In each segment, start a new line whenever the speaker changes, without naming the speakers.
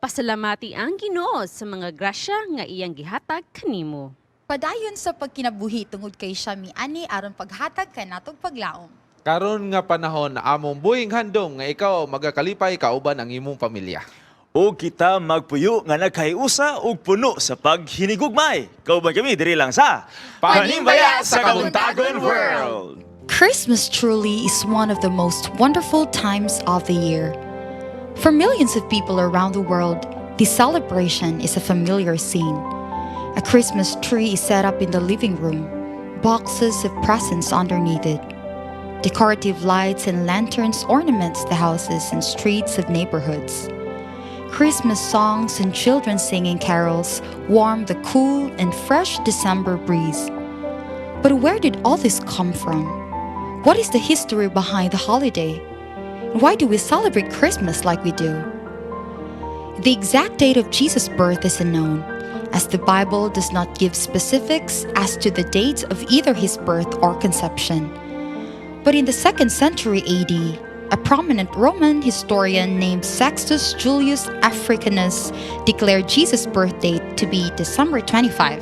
Pasalamati ang Ginoo sa mga grasya nga iyang gihatag kanimo.
Padayon sa pagkinabuhi tungod kay siya miani aron paghatag kanatog paglaom.
Karon nga panahon, among buhing handom nga ikaw magakalipay kauban ang imong pamilya.
O kita magpuyo nga nagkahiusa ug puno sa paghinigugmay. Kauban kami diri lang sa
Panimbaya sa Kabuntagon World!
Christmas truly is one of the most wonderful times of the year. For millions of people around the world, the celebration is a familiar scene. A Christmas tree is set up in the living room, boxes of presents underneath it. Decorative lights and lanterns ornaments the houses and streets of neighborhoods. Christmas songs and children singing carols warm the cool and fresh December breeze. But where did all this come from? What is the history behind the holiday? And why do we celebrate Christmas like we do? The exact date of Jesus' birth is unknown, as the Bible does not give specifics as to the dates of either his birth or conception. But in the 2nd century AD, a prominent Roman historian named Sextus Julius Africanus declared Jesus' birth date to be December 25.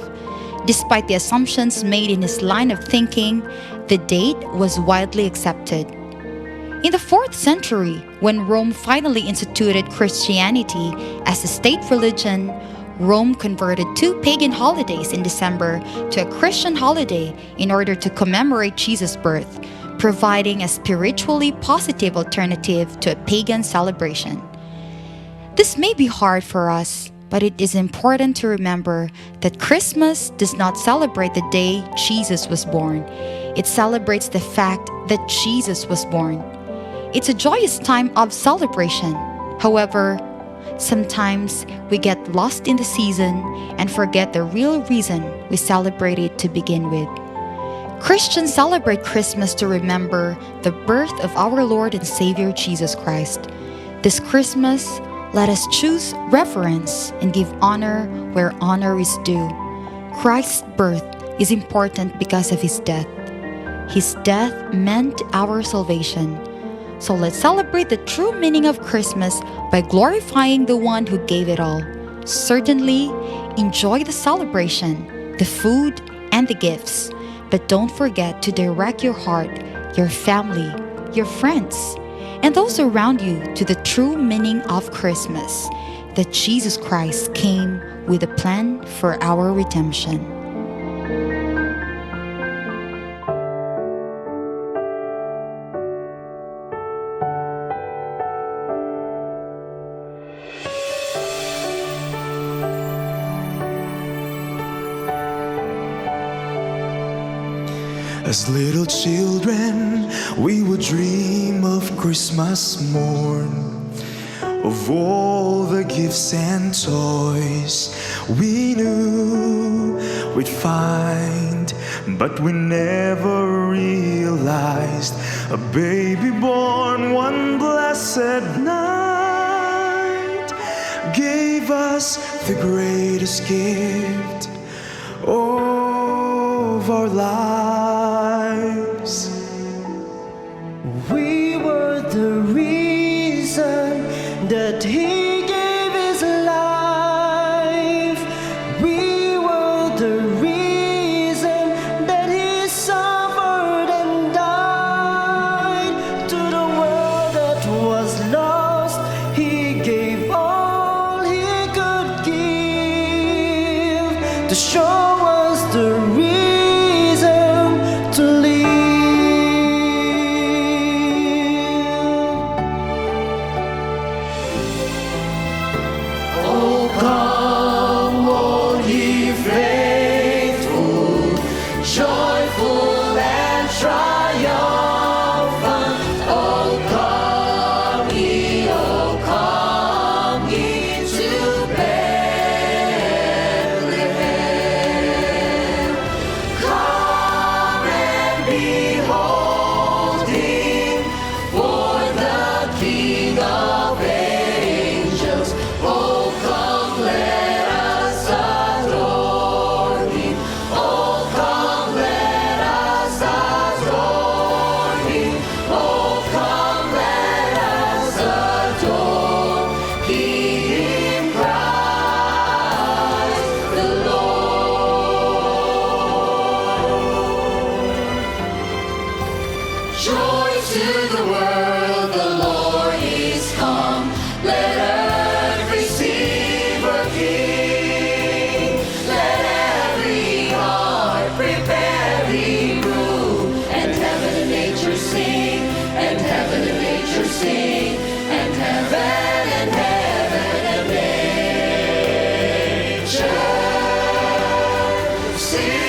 Despite the assumptions made in his line of thinking, the date was widely accepted. In the 4th century, when Rome finally instituted Christianity as a state religion, Rome converted two pagan holidays in December to a Christian holiday in order to commemorate Jesus' birth, providing a spiritually positive alternative to a pagan celebration. This may be hard for us, but it is important to remember that Christmas does not celebrate the day Jesus was born. It celebrates the fact that Jesus was born. It's a joyous time of celebration. However, sometimes we get lost in the season and forget the real reason we celebrate it to begin with. Christians celebrate Christmas to remember the birth of our Lord and Savior Jesus Christ. This Christmas, let us choose reverence and give honor where honor is due. Christ's birth is important because of his death. His death meant our salvation. So let's celebrate the true meaning of Christmas by glorifying the one who gave it all. Certainly, enjoy the celebration, the food, and the gifts. But don't forget to direct your heart, your family, your friends, and those around you to the true meaning of Christmas, that Jesus Christ came with a plan for our redemption.
As little children, we would dream of Christmas morn, of all the gifts and toys we knew we'd find, but we never realized a baby born one blessed night gave us the greatest gift of our lives.
We were the reason that he gave his life. We were the reason that he suffered and died. To the world that was lost, he gave all he could give to show us the reason to live. Oh, come, all ye faithful, joyful and triumphant. Oh, come ye to Bethlehem. Sing, and heaven and heaven and nature sing.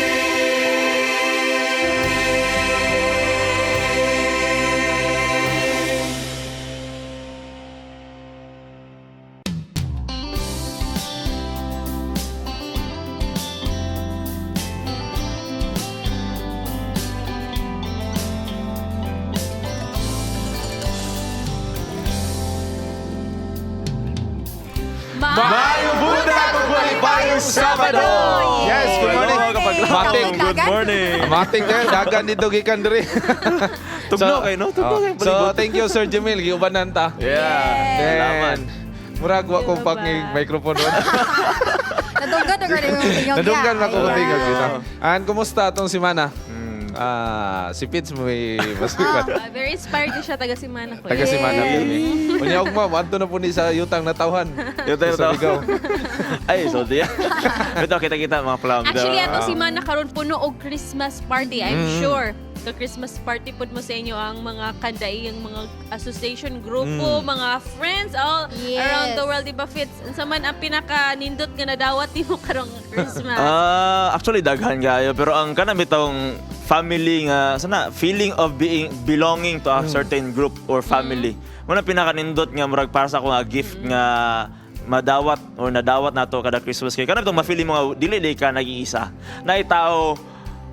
Maayong buntag ug malipayong Sabado! Yes, good morning.
Hello, kapaglaom.
Matik.
Good morning.
Matik kayo, dagan dito gikan diri.
Tugno kayo, no? Tugno kayo.
So, thank you, Sir Jamil. Giubanan ta.
Yeah.
Then,
Salamat.
murag wa kong pag microphone.
Nadunggan na gani yung tingog.
Nadunggan na ko
Ayan.
tingog kita. And kumusta atong simana? Ah, si Pitts may masukat.
Ah, very inspired siya taga Simana ko.
Taga simana
Yes.
pirmi. Unya ugma, moadto na po ni sa yutang natawhan.
Yutang
Sa
natawhan.
Surigao.
Ay, so diya. Ito, kita-kita mga plum.
Actually, atong simana karon puno og Christmas party, I'm sure. The Christmas party pud mo sa inyo ang mga kanday, ang mga association grupo, mga friends all around the world, di ba, Fitz? Unsa man ang pinaka nindot nga nadawat nimo karong Christmas?
Ah, actually daghan kayo pero ang kanang bitawng family nga sana feeling of being belonging to a certain group or family. Muna pinakanindot nga murag para sa ako nga gift nga madawat or nadawat nato kada Christmas kay kanang bitong ma-feeling mo nga dili di ka nag-iisa. Naay tao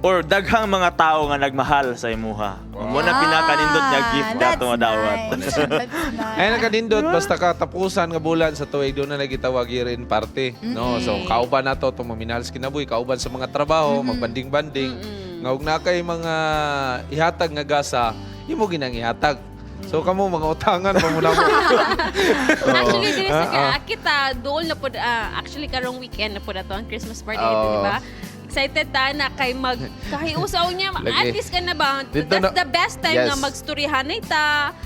or daghang mga tao nga nagmahal sa imuha. Wow. Muna pinakanindot nga gift
Ah,
nga ato madawat.
Nice. That's nice.
Ay nakanindot basta katapusan nga bulan sa tuig doon na nagitawag year-end party, no? So kauban nato tong mga minahal sa kinabuhi, kauban sa mga trabaho, magbanding-banding. Nga og na kay mga ihatag nga gasa, imo ginang ihatag. So kamo mga utangan pa muna mo.
Actually, dili sa
Ah.
kita dool na pod actually karong weekend na pod ato ang Christmas party
Oo.
dito, di ba? Excited ta na kay mag kahiusaw niya.
Lagi.
At least ka na ba?
Dito
That's
na-
the best time
Yes.
nga magstoryahanay ta.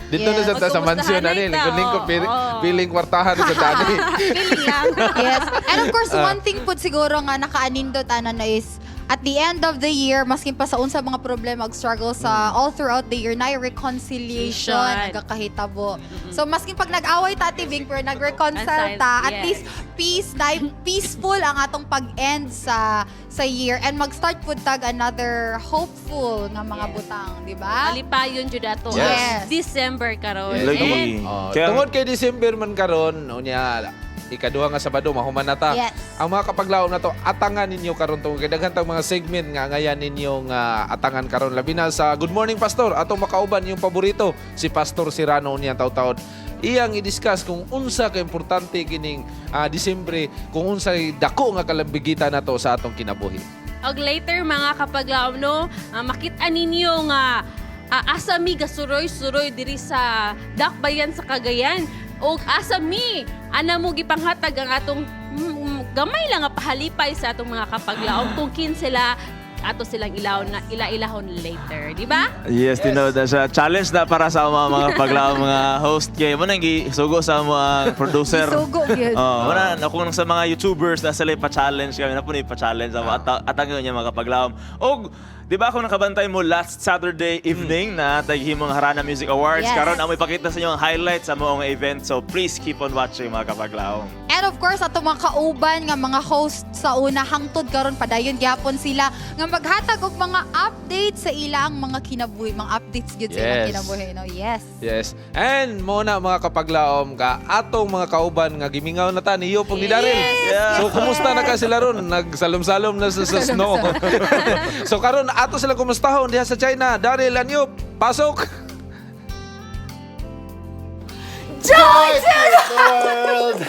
Dito na sa ta sa mansyon ani,
Magkumustahanay ta,
lingkod-lingkod
oo.
piling kwartahan sa tani.
Feeling lang.
Yes. And of course, one thing po siguro nga nakaanindot ana na is at the end of the year, maskin pa sa unsa mga problema ug struggle sa all throughout the year, na reconciliation
Reconciliation.
nagakahitabo. So maskin pag nag-away ta Ate Bing, pero nag-reconcile ta, at least peace, dahil peaceful ang atong pag-end sa year and mag-start pud tag another hopeful nga mga butang, di ba?
Malipayon jud ato.
Yes.
December karon.
Yes.
Lagi.
And
Oh,
Kaya-
tungod kay December man karon, unya ikaduha nga Sabado mahuman na ta.
Yes.
Ang mga kapaglaom na to, atangan ninyo karon tungod kay daghan tang mga segment nga ngayan ninyong atangan karon labi na sa Good Morning Pastor atong makauban yung paborito si Pastor Serrano unya taw-taon. Iyang i-discuss kung unsa ka importante kining Disyembre, kung unsay dako nga kalambigitan nato sa atong kinabuhi.
Og later mga kapaglaom no, makita ninyo nga asa mi gasuroy-suroy diri sa Dakbayan sa Cagayan. Og asa mi ana mo gipanghatag ang atong gamay lang nga pahalipay sa atong mga kapaglaom kung kin sila ato silang ilahon na ila-ilahon later, di ba?
Yes, tinuod na siya. Challenge na para sa mga paglaom mga host kay mo nang gisugo sa mga producer.
Gisugo gyud.
Oh, wala na kung sa mga YouTubers na sila pa-challenge kami na po ni pa-challenge sa at atang niya mga paglaom. Og di ba ako nakabantay mo last Saturday evening na taghimong Harana Music Awards?
Yes.
Karon amoy pakita sa inyo ang highlights sa moong event. So please keep on watching mga kapaglaom.
And of course, ato mga kauban nga mga host sa una hangtod karon padayon gyapon sila nga maghatag og mga updates sa ilang mga kinabuhi, mga updates gyud sa ilang
Yes.
kinabuhi, no? Yes.
Yes. And mo na mga kapaglaom ka atong mga kauban nga gimingaw na ta ni Yopong ni Daryl.
Yes.
So kumusta na ka sila ron? Nagsalom-salom na sa snow. So karon ato sila kumustahon diha sa China. Daryl and Yop, pasok.
Joy to the world!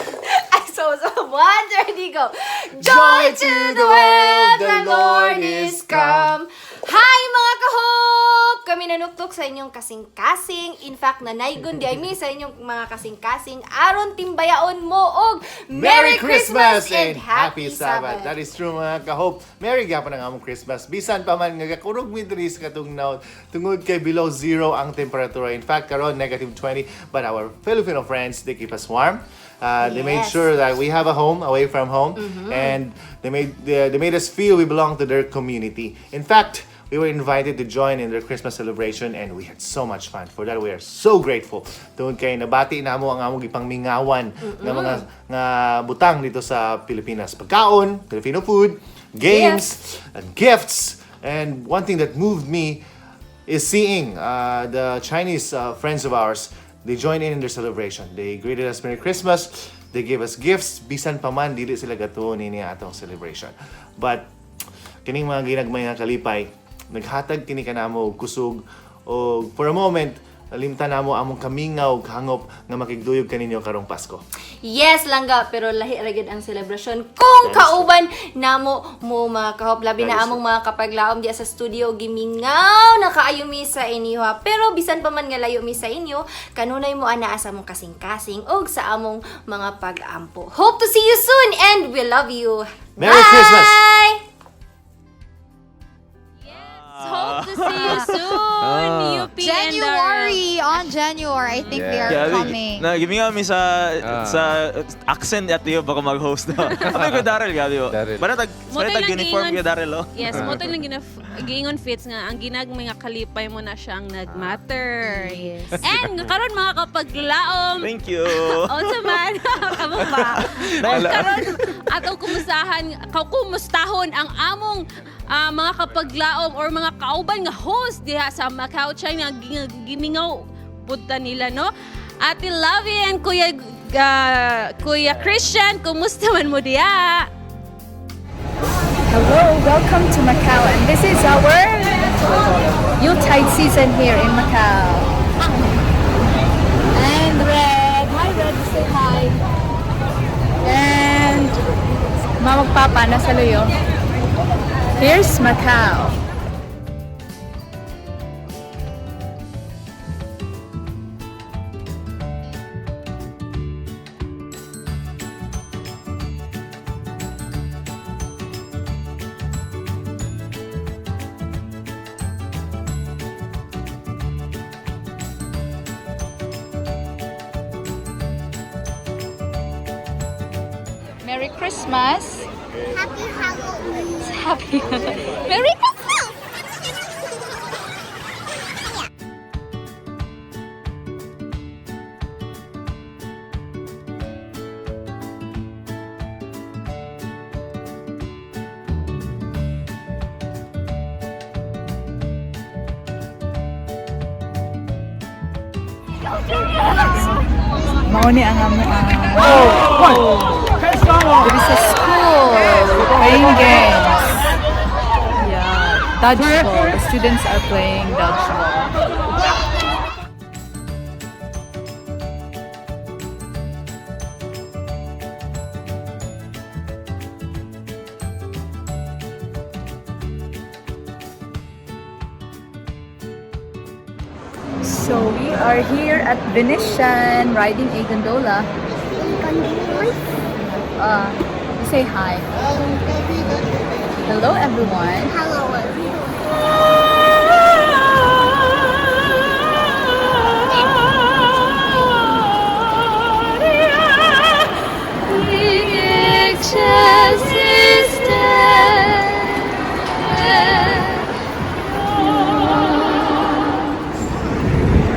I so one ready go. Joy to the world, the Lord is come. Hi mga kahope! Kami nanuktok sa inyong kasing-kasing. In fact, nanaygon di ay mi sa inyong mga kasing-kasing. Aron timbayaon mo og
Merry Christmas and Happy Sabbath. That is true mga ka-hope. Merry gyapon ang among Christmas. Bisan pa man nga gakurog mi diri sa katugnaw tungod kay below zero ang temperatura. In fact, karon negative 20, but our Filipino friends, they keep us warm. They made sure that we have a home away from home, and they made us feel we belong to their community. In fact, We were invited to join in their Christmas celebration and we had so much fun. For that, we are so grateful. Tungod kay nabati namo ang among gipangmingawan nga mga nga butang dito sa Pilipinas. Pagkaon, Filipino food, games, and gifts. And one thing that moved me is seeing the Chinese friends of ours. They joined in their celebration. They greeted us Merry Christmas. They gave us gifts. Bisan pa man, dili sila gatuo nini atong celebration. But kining mga ginagmay nga kalipay, naghatag kini kanamo og kusog og for a moment, nalimtan namo among kamingaw ug hangop nga makigduyog kaninyo karong Pasko.
Yes, langga, pero lahi ra gyud ang selebrasyon kung
That is
kauban namo mo mga kahop, labi
That
na
is
among mga kapaglaom diya sa studio, gimingaw na kaayo mi sa inyo ha. Pero bisan pa man nga layo mi sa inyo, kanunay mo ana sa among kasing-kasing og sa among mga pag-ampo. Hope to see you soon and we love you.
Merry
Bye!
Christmas!
Hope to see you soon, UP and
January! On January, I think they are
Grabe,
coming.
Na gimingaw mi sa sa accent at iyo baka mag-host na. Abi ko Daryl gabi.
Daryl.
Para tag
Mo
para
tayo
tag
lang
uniform
giingon-
kay Daryl oh.
Yes, mo to lang giingon fits nga ang ginagmay nga kalipay mo na siya ang nagmatter.
Yes.
And karon mga kapaglaom,
Thank you.
Unsa man kamo ba?
Wala.
Karon atong kumustahan, kumustahon ang among mga kapaglaom or mga kauban nga host diha sa Macau, China, gimingaw punta nila, no? Ate Lovey and Kuya Christian, kumusta man mo diha?
Hello, welcome to Macau, and this is our Yuletide season here in Macau. And Red, hi Red, say hi. And Mama ug Papa nasa luyo. Here's Macau. Merry Christmas.
Happy Halloween.
Happy Merry Christmas. Mao ni ang amo ang Diri sa school playing games. Yeah, dodgeball. The students are playing dodgeball. So we are here at Venetian riding a gondola. Say hi. Hello everyone.
Hello, everyone.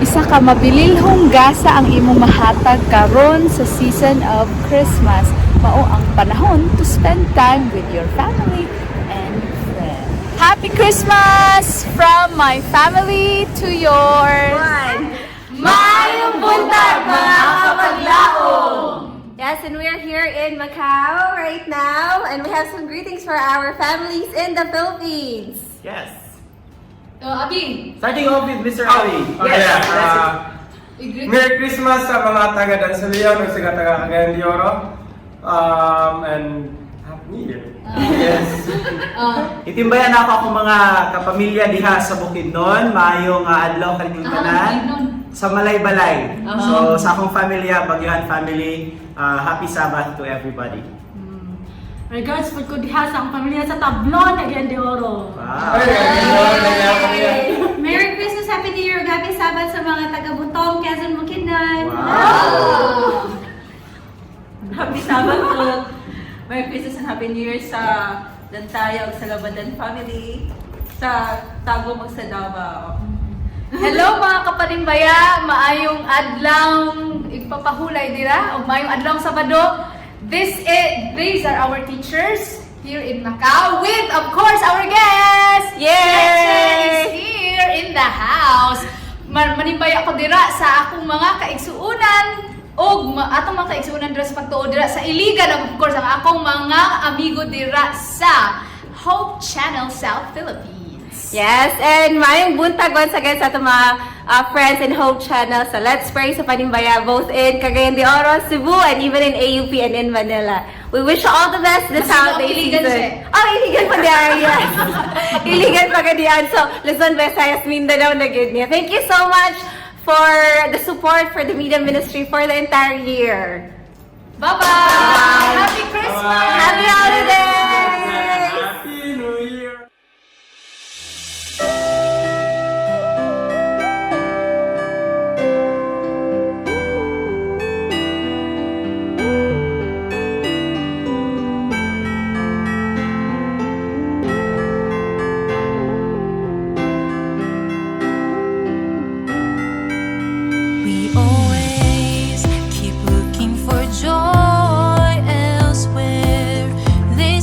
Isa ka mabililhong gasa ang imong mahatag karon sa season of Christmas. Mao ang panahon to spend time with your family and friends. Happy Christmas from my family to yours.
Maayong buntag mga kapaglaom! Yes, and we are here in Macau right now, and we have some greetings for our families in the Philippines.
Yes.
Oh, Abi.
Starting off with Mr. Ali.
Okay.
Yes.
Merry Christmas sa mga taga Dansolio ug sa taga Cagayan de Oro. And Happy New Year. Yes.
Itimbayan ako akong mga kapamilya diha sa Bukidnon, maayong adlaw kaninyong tanan. Sa Malaybalay. So sa akong pamilya, Bagyuhan family, happy Sabbath to everybody.
Regards po ko diha sa ang pamilya sa Tablon, Cagayan de Oro.
Wow.
Merry Christmas, Happy New Year, ug Happy Sabbath sa mga taga-Butong, Quezon, Bukidnon.
Wow.
Happy Sabbath po. Merry Christmas and Happy New Year sa Dantaya ug sa Labandan family. Sa Tagum ug sa Davao.
Hello mga kapanimbaya, maayong adlaw igpapahulay dira ug maayong adlaw Sabado. This is these are our teachers here in Macau with, of course, our guest.
Yay!
Cheche is here in the house. Manimbaya ko dira sa akong mga kaigsuunan og atong mga kaigsuunan dira sa pagtuo dira sa Iligan ug of course ang akong mga amigo dira sa Hope Channel South Philippines.
Yes, and maayong buntag once again sa atong mga friends in Hope Channel. So let's pray sa Panimbaya both in Cagayan de Oro, Cebu, and even in AUP and in Manila. We wish you all the best this
Mas
holiday
Iligan
season.
siya.
Oh, Iligan pa diyan, yes. Iligan pa diyan. So, Luzon, Visayas, Mindanao na gud niya. Thank you so much for the support for the media ministry for the entire year.
Bye-bye! Happy Christmas!
Happy holidays!
Happy New Year!
We always keep looking for joy elsewhere. They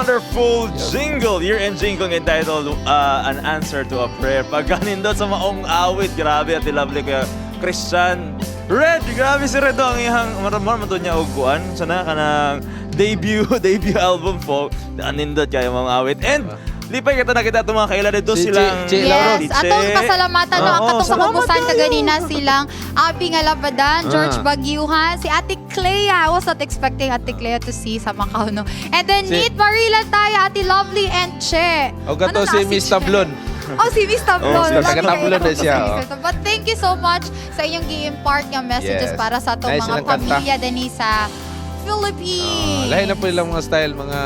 Wonderful jingle, year-end jingle entitled An Answer to a Prayer. Pagkanindot sa maong awit, grabe at lovely kaya Christian Red, grabe si Red oh, ang iyang maramar man to niya og kuan sana kanang debut debut album po. Anindot kayo mga awit. And lipay kita nakita itong mga kaila dito
Si
silang
Che Lauro.
Yes, atong pasalamatan no, ang
Oo,
katong sa
salamat
kubusan
kayo.
kaganina silang Abi nga Labadan, George Bagyuhan, si Ate Clea. I was not expecting Ate Clea to see sa Macau, no. And then Nate Marila tayo, Ate Lovely and Che.
O gato
Ano na,
si Miss
Che?
Tablon.
Oh, si Miss Tablon.
Oh, si
Lagi
taga
kayo
Tablon na
nakuha
siya,
si Miss
oh.
Tablon. But thank you so much sa inyong gi-impart nga messages
Yes.
para sa atong
Nice
mga
silang kanta.
pamilya dinhi sa Philippines.
Lahi na po ilang mga style, mga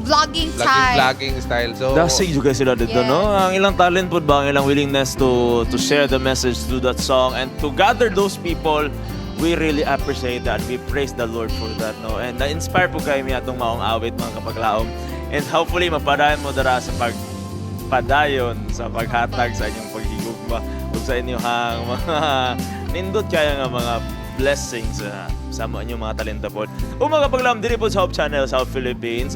Vlogging
vlogging,
type.
vlogging style. So,
Dasig juga sila dito,
Yes.
no? Ang ilang talent po ba, ang ilang willingness to share the message through that song and to gather those people, we really appreciate that. We praise the Lord for that, no? And na-inspire po kayo mi atong maong awit, mga kapaglaom. And hopefully, mapadayon mo dara sa pagpadayon sa paghatag sa inyong paghigugma ug sa inyong mga nindot kaya nga mga blessings sa mga inyong mga talento po. O mga kapaglaom, diri po sa Hope Channel sa Hope Philippines.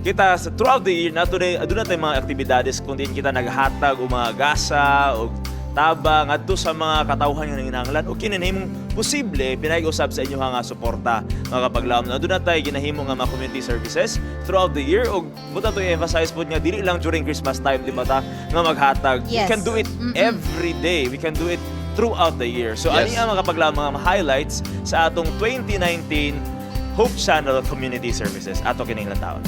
Kita sa throughout the year nato na aduna tay mga aktibidades kung diin kita naghatag og mga gasa og tabang adto sa mga katawhan nga nanginahanglan o kini nahimong posible pinay-usab sa inyong nga suporta mga kapaglaom na aduna tay ginahimo nga mga community services throughout the year og buta to i-emphasize pod nga dili lang during Christmas time di ba ta nga maghatag. We
Yes.
can do it every day. We can do it throughout the year. So ani ang mga kapaglaom mga highlights sa atong 2019 Hope Channel Community Services ato kining taon.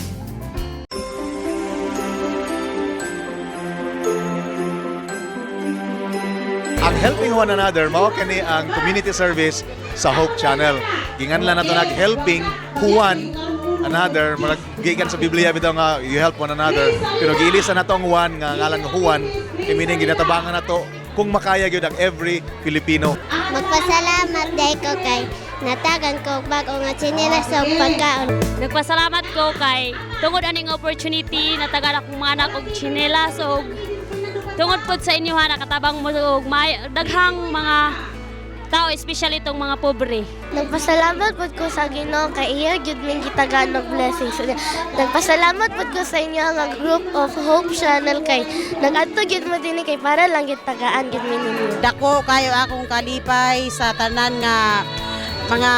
Ang Helping One Another mao kini ang community service sa Hope Channel. Ginganlan nato nag Helping Juan Another, murag gikan sa Biblia bitaw nga you help one another. Pero giilisan nato ang one nga ngalan nga Juan, kay meaning ginatabangan nato kung makaya gyud ang every Filipino.
Magpasalamat dahil ko kay natagan ko og bag-o nga tsinelas sa pagkaon.
Nagpasalamat ko kay tungod aning opportunity natagan akong mga anak og tsinelas og tungod pod sa inyo ha nakatabang mo og may, daghang mga tao especially itong mga pobre.
Nagpasalamat pud ko sa Ginoo kay iya gyud ming gitagaan og blessings. Nagpasalamat pud ko sa inyo nga group of Hope Channel kay nagadto gyud mo dinhi kay para lang gyud tagaan gyud mi ninyo.
Dako kayo akong kalipay sa tanan nga mga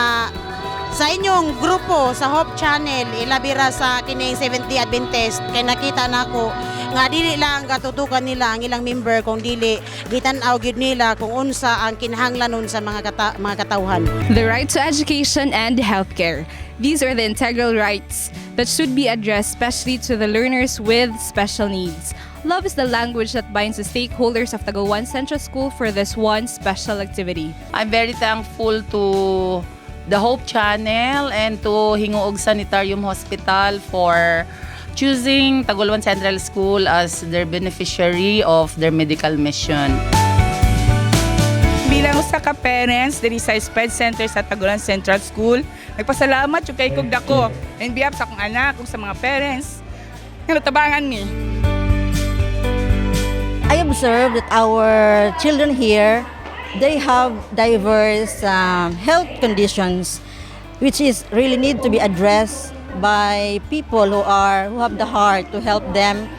sa inyong grupo sa Hope Channel ilabi ra sa kining Seventh-day Adventist kay nakita nako nga dili lang gatutukan nila ang ilang member kung dili gitan-aw gyud nila kung unsa ang kinahanglanon sa mga katawhan.
The right to education and healthcare. These are the integral rights that should be addressed especially to the learners with special needs. Love is the language that binds the stakeholders of Tagolwan Central School for this one special activity.
I'm very thankful to the Hope Channel and to Gingoog Sanitarium Hospital for choosing Tagolwan Central School as their beneficiary of their medical mission.
Bilang usa ka parents diri sa SPED Center sa Tagolwan Central School, nagpasalamat jud kay kog dako and behalf sa akong anak ug sa mga parents nga natabangan mi.
I observe that our children here, they have diverse health conditions, which is really need to be addressed by people who have the heart to help them,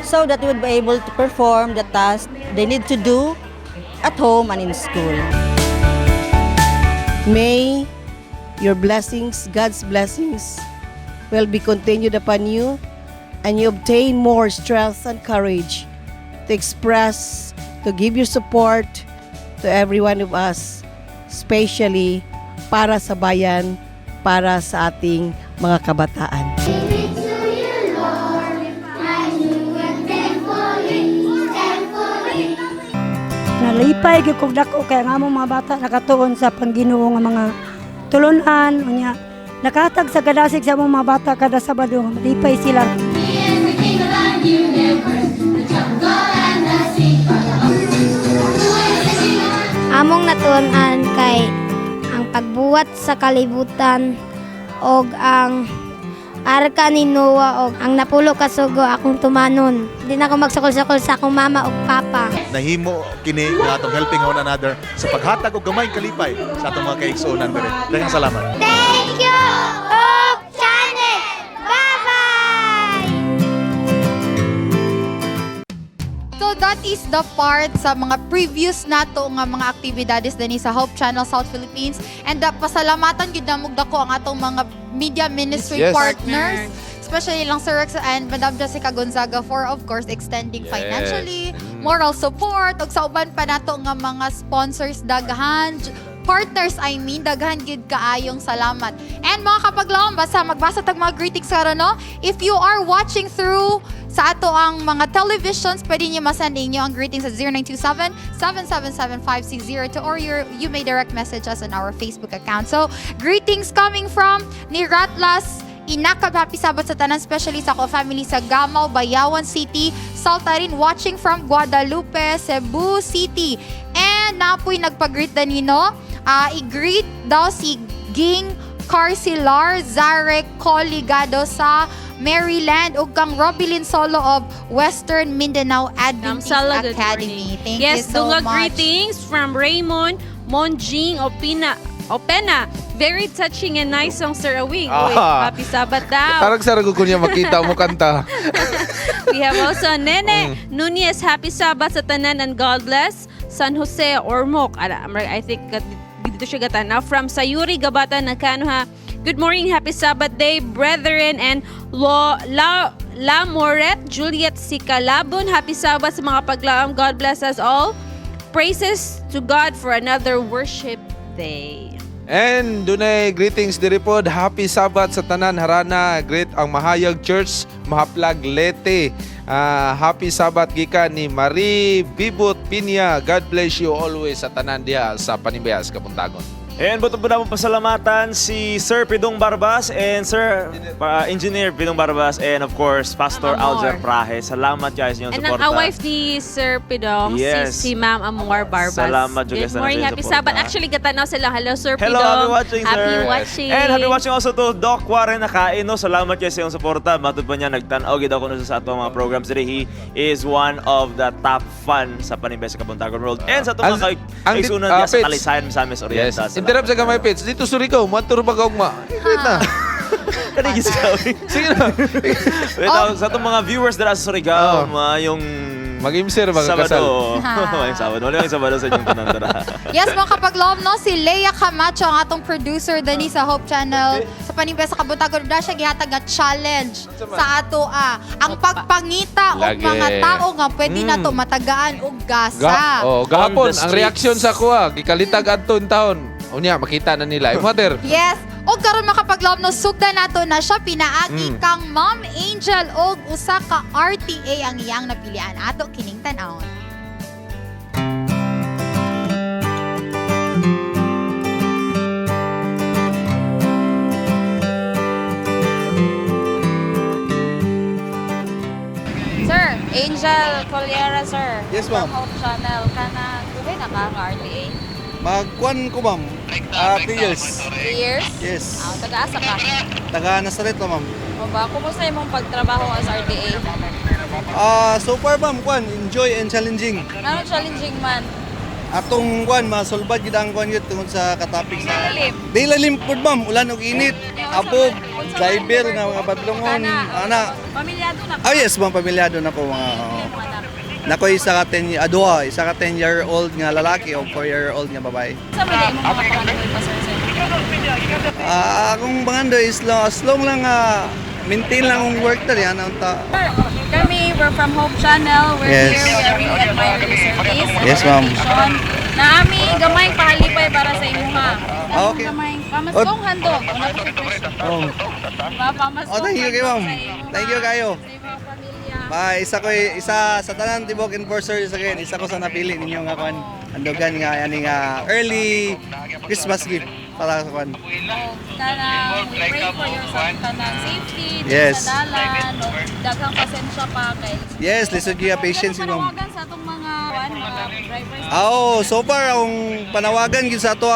so that they would be able to perform the task they need to do at home and in school.
May your blessings, God's blessings, will be continued upon you and you obtain more strength and courage to express, to give your support to every one of us, especially para sa bayan, para sa ating mga kabataan.
Give it to you, Lord. I do it thankfully, thankfully.
Nalipay gyud kog dako kay ang among mga bata nakatuon sa pangginoo nga mga tulunan unya nakahatag sa kadasig sa among mga bata kada Sabado malipay sila.
He is the King of the universe, the jungle and the sea. Who is the King of
Among natuon-an kay ang pagbuhat sa kalibutan og ang arka ni Noah og ang napulo ka sugo akong tumanon. Di na ako magsukol-sukol sa akong mama ug papa.
Nahimo kini nga atong Helping One Another sa paghatag og gamay kalipay sa atong mga kaigsuonan diri. Daghang salamat.
Thank you, Hope Channel. Bye-bye.
that is the part sa mga previous nato nga mga aktibidades dani sa Hope Channel South Philippines. And pasalamatan gyud namog dako ang atong mga media ministry partners. Especially lang Sir Rex and Madam Jessica Gonzaga for, of course, extending financially, moral support ug sa uban pa nato nga mga sponsors, daghan, partners, I mean, daghan gid kaayong salamat. And mga kapaglaom, basta magbasa tag mga greetings karon, no? If you are watching through sa ato ang mga televisions, pwede niyo masend inyo ang greetings at 0927 777 5602 or you may direct message us on our Facebook account. So, greetings coming from ni Ratlas Inakab, happy Sabbath sa tanan, especially sa ako family sa Gamao, Bayawan City, Saltarin, watching from Guadalupe, Cebu City. And napoy nagpag-greet danino. I-greet daw si Ging Carcilar Zarek Coligado sa Maryland ug kang Robilin Solo of Western Mindanao Adventist
Sala, good
Academy.
morning.
Thank
Yes,
you so
dungag
much.
Greetings from Raymond Monjing Opina. Opena. Very touching and nice song, Sir Awing. Uy, happy Sabbath daw.
Tarag sa ko niya makita mo kanta.
We have also Nene Nunez, happy Sabbath sa tanan and God bless. San Jose, Ormoc. Ala, I think dito siya gatanaw. From Sayuri, Gabata, Nakanoha. Good morning, happy Sabbath day, brethren and Lo, La, La Moret, Juliet Sikalabon. Happy Sabbath sa mga paglaom. God bless us all. Praises to God for another worship day.
And dunay greetings diri pod. Happy Sabbath sa tanan, harana. Great ang Mahayag Church, Mahaplag, Leyte. Happy Sabbath gikan ni Marie Bibot Pinya. God bless you always sa tanan diha sa Panimbayas Kabuntagon.
And buto po na pong pasalamatan si Sir Pidong Barbas and Sir Engineer Pidong Barbas and, of course, Pastor
Ma'am Amor.
Alger Prahe. Salamat guys sa inyong
And ang
suporta.
wife ni Sir Pidong, si Ma'am Amor Barbas.
Salamat juga
Good
sa
morning,
inyong
happy
suporta.
Sabbath. Actually, gatanaw sila. Hello, Sir
Hello,
Pidong.
happy watching, sir.
Happy watching.
And happy watching also to Doc Warren Nakain. No? Salamat kayo sa iyong suporta. Matud pa niya, nagtanaw gid ako no sa atong mga programs diri. He is one of the top fan sa Panimbay sa Kabuntagon World. And sa atong mga kaigsunan diya sa
Pits.
Talisayan, Misamis Oriental.
Yes.
Salamat.
Interrupt sa gamay, Pits. Dito Surigao, moadto ba kaugma? Wait na.
Kani gisabi.
Sige na.
Wait, sa atong mga viewers dira sa Surigao, mga yung
Mag-imsir, mga
Sabado.
kasal.
Maayong Sabado. Wala yung Sabado sa inyong tanan dira.
Yes, mga kapaglaom, no, si Leia Camacho, ang atong producer dani sa Hope Channel, sa Panimbay sa Kabuntagon, na siya gihatag nga challenge sa ato ang pagpangita og
Lagi.
mga tao nga pwede nato matagaan og gasa.
Oh, gahapon,
On the
ang
streets.
reaksyon sa kuha, gikalitag adto in town. Unya, makita na nila. Ay, mother.
Yes. Og karon, makapaglaom, no, sugdan nato na siya pinaagi kang Ma'am Angel og usa ka RTA ang iyang napilian. Ato kining tan-awon.
Sir, Angel Coliera, sir.
Yes, ma'am.
From Hope Channel. Kana, dugay na ka nga RTA?
Magkuan ko, ma'am. 3 years.
3 years?
Yes.
Ah, taga-asa ka?
Taga Nazaret na, ma'am.
O ba? Kumusta imong pagtrabaho as RTA?
So far, ma'am, kuan, enjoy and challenging.
Ano challenging man?
Atong kuan, masulbad gid ang kuan gyud tungod sa katapik sa
Lalim.
Di lalim pud, ma'am, ulan ug init. Abog, driver nga mga badlongon, ana.
Pamilyado na ka?
Ah, yes, ma'am, pamilyado na ko mga.
Imong anak?
Nako isa ka 10 duha, isa ka 10-year-old nga lalaki o 4-year-old nga babae.
Sa man imong mga pangandoy pa, sir? Sir?
Akong pangandoy is long, as long lang maintain lang ang work dali ana unta.
Sir, kami, we're from Hope Channel. We're here. We really admire your service and
Yes, ma'am.
dedication. Naami gamay pahalipay para sa imuha.
Ah, okay.
Gamay pamaskong handog. Una po si Kristo.
Oh.
Diba? Pamaskong
Oh, thank you kay ma'am.
handog sa imuha.
Thank you kayo.
Sa imong pamilya.
Ba, isa ko isa sa tanan tibok enforcer sa again, isa ko sa napili ninyo nga kwan andogan nga ani nga early Christmas gift para sa kwan.
Kanang we pray for your kanang safety sa dalan, o daghang pasensya pa kay
Yes, lisod gyud patience ma'am.
panawagan sa atong mga kwan, mga drivers.
Oh, so far ang panawagan gyud sa ato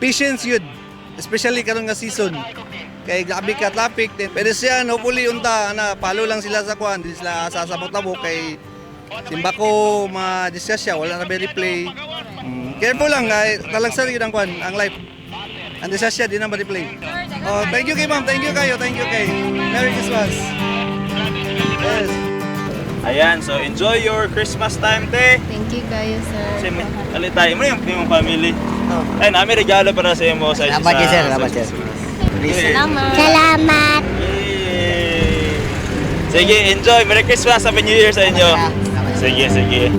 patience yun. Especially karon nga season. Kay grabe ka traffic din. Pero siya hopefully unta ana follow lang sila sa kwan, di sila sasabot-tabok kay simbako ma-discuss siya, wala na ba replay. Careful lang kay talagsan gyud ang kwan, ang life. Ang discuss siya di na ma-replay. Oh, thank you kay ma'am, thank you kayo, thank you kay. Merry Christmas. Yes.
Ayan, so enjoy your Christmas time, te.
Thank you kayo, sir.
Sime, alitay mo yung imong family. Ay, nami regalo para sa imo sa
Salamat, sir. Salamat, sir.
Salamat.
Salamat.
Sige, enjoy. Merry Christmas. Happy New Year sa inyo. Sige, sige.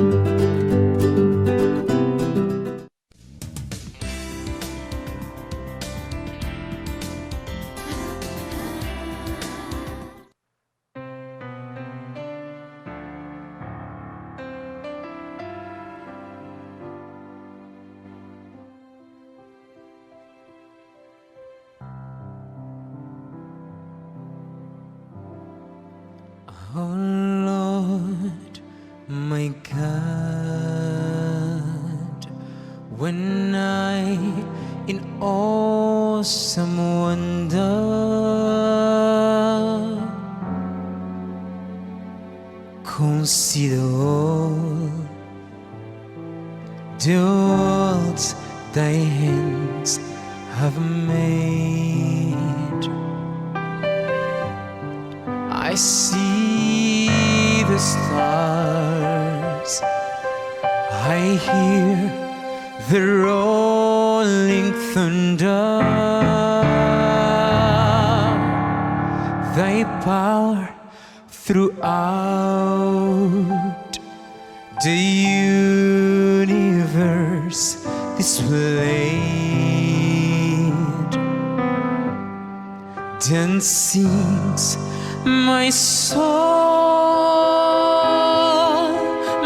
Oh Lord, my God, when I in awesome wonder consider all the worlds thy hands have made. I see the stars. I hear the rolling thunder. Thy power throughout the universe displayed. Then sings my soul,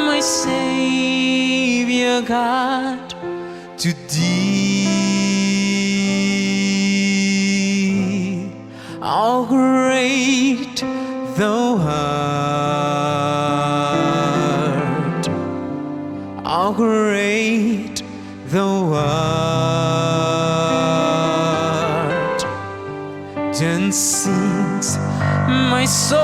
my Savior God, to thee. How great thou art, how great thou art. Then sings my soul,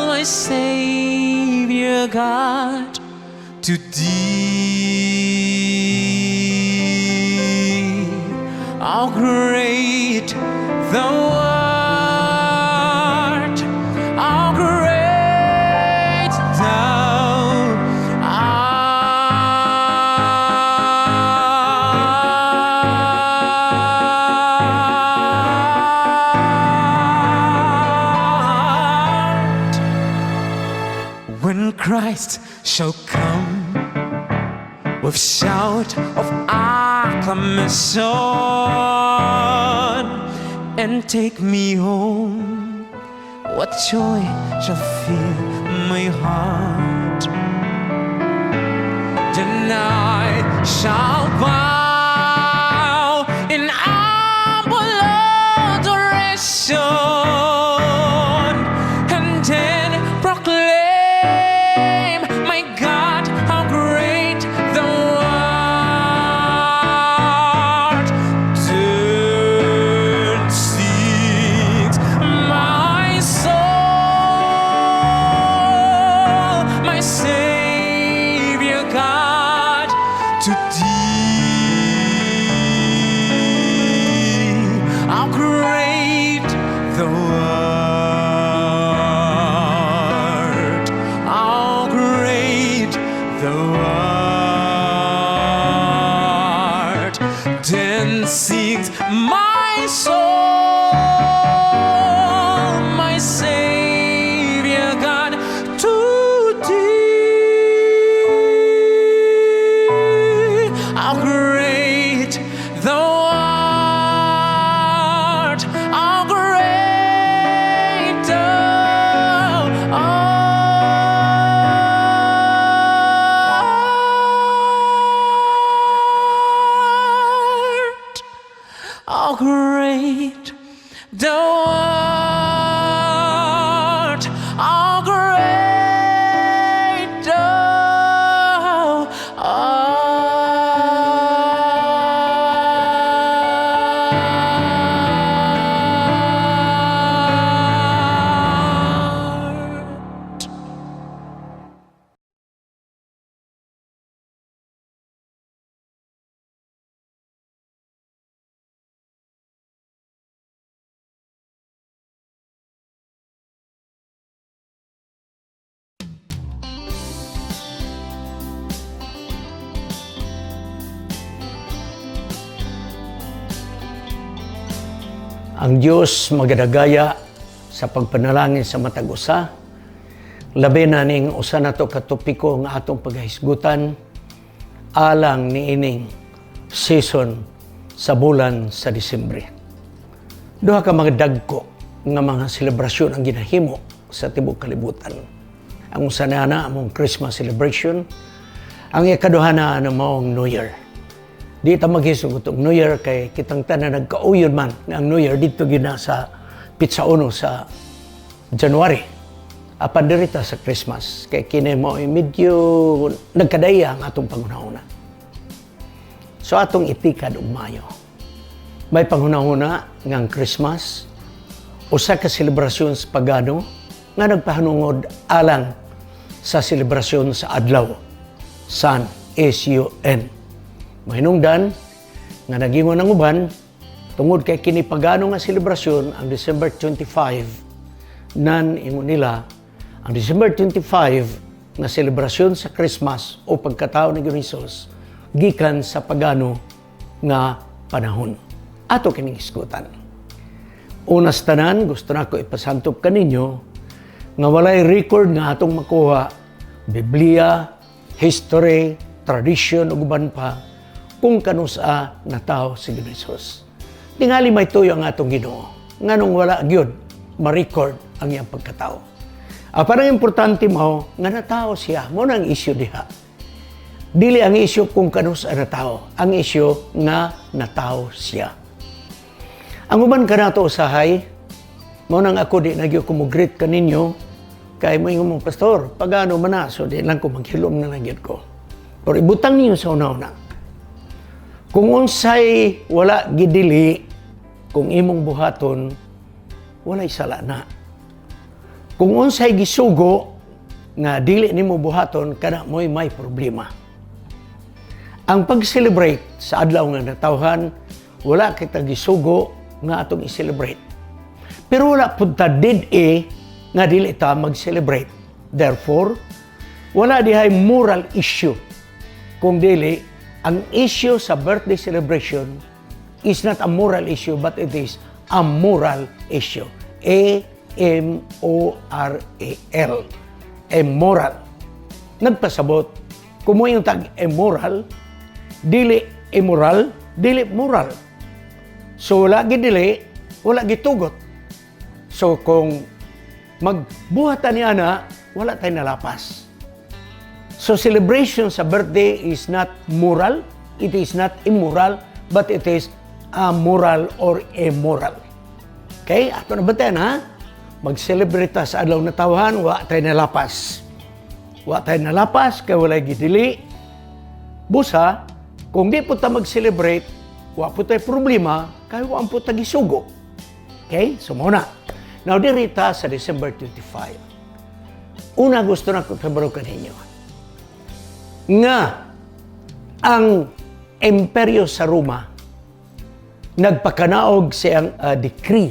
my Savior God, to thee. How great thou art, how great thou art. When Christ shall come with shout of acclamation and take me home, what joy shall fill my heart? Then I shall bow in humble adoration and then proclaim, my God, how great thou art. Then sings my soul, my Savior God, to thee. How great thou art, how great thou art. Then sings my soul, my Savior God, to thee. How great thou art, how great thou art, how great
Ang Dios magadagaya sa pagpanalangin sa matag usa. Labi na ning usa nato ka topiko nga atong paghisgutan alang niining season sa bulan sa Disyembre. Duha ka mga dagko nga mga selebrasyon ang ginahimo sa tibuok kalibutan. Ang usa na na among Christmas celebration, ang ikaduha na ana maong New Year. Di ta maghisgot og New Year kay kitang tanan nagkauyon man nga ang New Year didto gyud na sa pitsa 1 sa January. Apan diri ta sa Christmas kay kini mo ay medyo nagkadaya ang atong panghunahuna. So atong itikad og maayo. May panghunahuna nga ang Christmas usa ka selebrasyon sa pagano nga nagpahanungod alang sa selebrasyon sa adlaw. Sun, S-U-N. Mahinungdan nga nagingon ang uban tungod kay kini pagano nga selebrasyon ang December 25, nan ingon nila ang December 25 nga selebrasyon sa Christmas o pagkatao ni Hesus gikan sa pagano nga panahon. Ato kining hisgutan. Una sa tanan, gusto nako ipasantop kaninyo nga walay record nga atong makuha, Biblia, history, tradition ug uban pa, kung kanusa natawo si Jesus. Tingali may tuyo ang atong Ginoo nganong wala gyud ma-record ang iyang pagkatao. Parang importante mo nga natawo siya, mao na ang issue diha. Dili ang issue kung kanusa natawo, ang issue nga natawo siya. Ang uban kanato usahay, mao nang ako di na gyud ko mo-greet kaninyo kay moingon mo, "Pastor, pagano man na, so di lang ko maghilom na lang gyud ko." Pero ibutang ninyo sa una-una. Kung unsay wala gidili, kung imong buhaton, walay sala na. Kung unsay gisugo nga dili nimo buhaton, kana mo'y may problema. Ang pag-celebrate sa adlaw nga natawhan, wala kita gisugo nga atong i-celebrate. Pero wala pud ta did e nga dili ta mag-celebrate. Therefore, wala dihay moral issue. Kung dili, ang issue sa birthday celebration is not a moral issue but it is a moral issue. A-M-O-R-A-L. Immoral. Nagpasabot, kung mo yung tag immoral, dili immoral, dili moral. So wala gidili, wala gitugot. So kung magbuhatan ni ana, wala tayo nalapas. So celebration sa birthday is not moral, it is not immoral, but it is amoral or immoral. Okay? Ato na ba ha? Mag-celebrate ta sa adlaw natawhan, wa tayo nalapas. Wa tayo nalapas, kay walay gidili. Busa, kung di po ta mag-celebrate, wa po tayo problema, kay wa po ta gisugo. Okay? So mao na. Now, diri ta sa December 25. Una, gusto na ko kabalo kaninyo nga ang imperyo sa Roma nagpakanaog siyang decree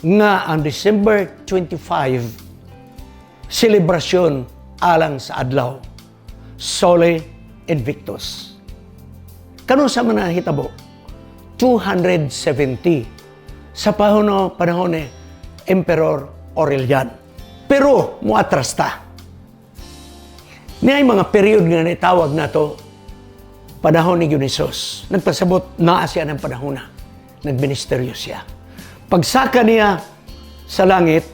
nga ang December 25 selebrasyon alang sa adlaw Sole Invictus. Kanusa man nahitabo? 270 sa panahon ni Emperor Aurelian. Pero muatras ta. Niay mga period nga nitawag nato panahon ni Dionysos. Nagpasabot naa siya ng panahon na. Nagministeryo siya. Pagsaka niya sa langit,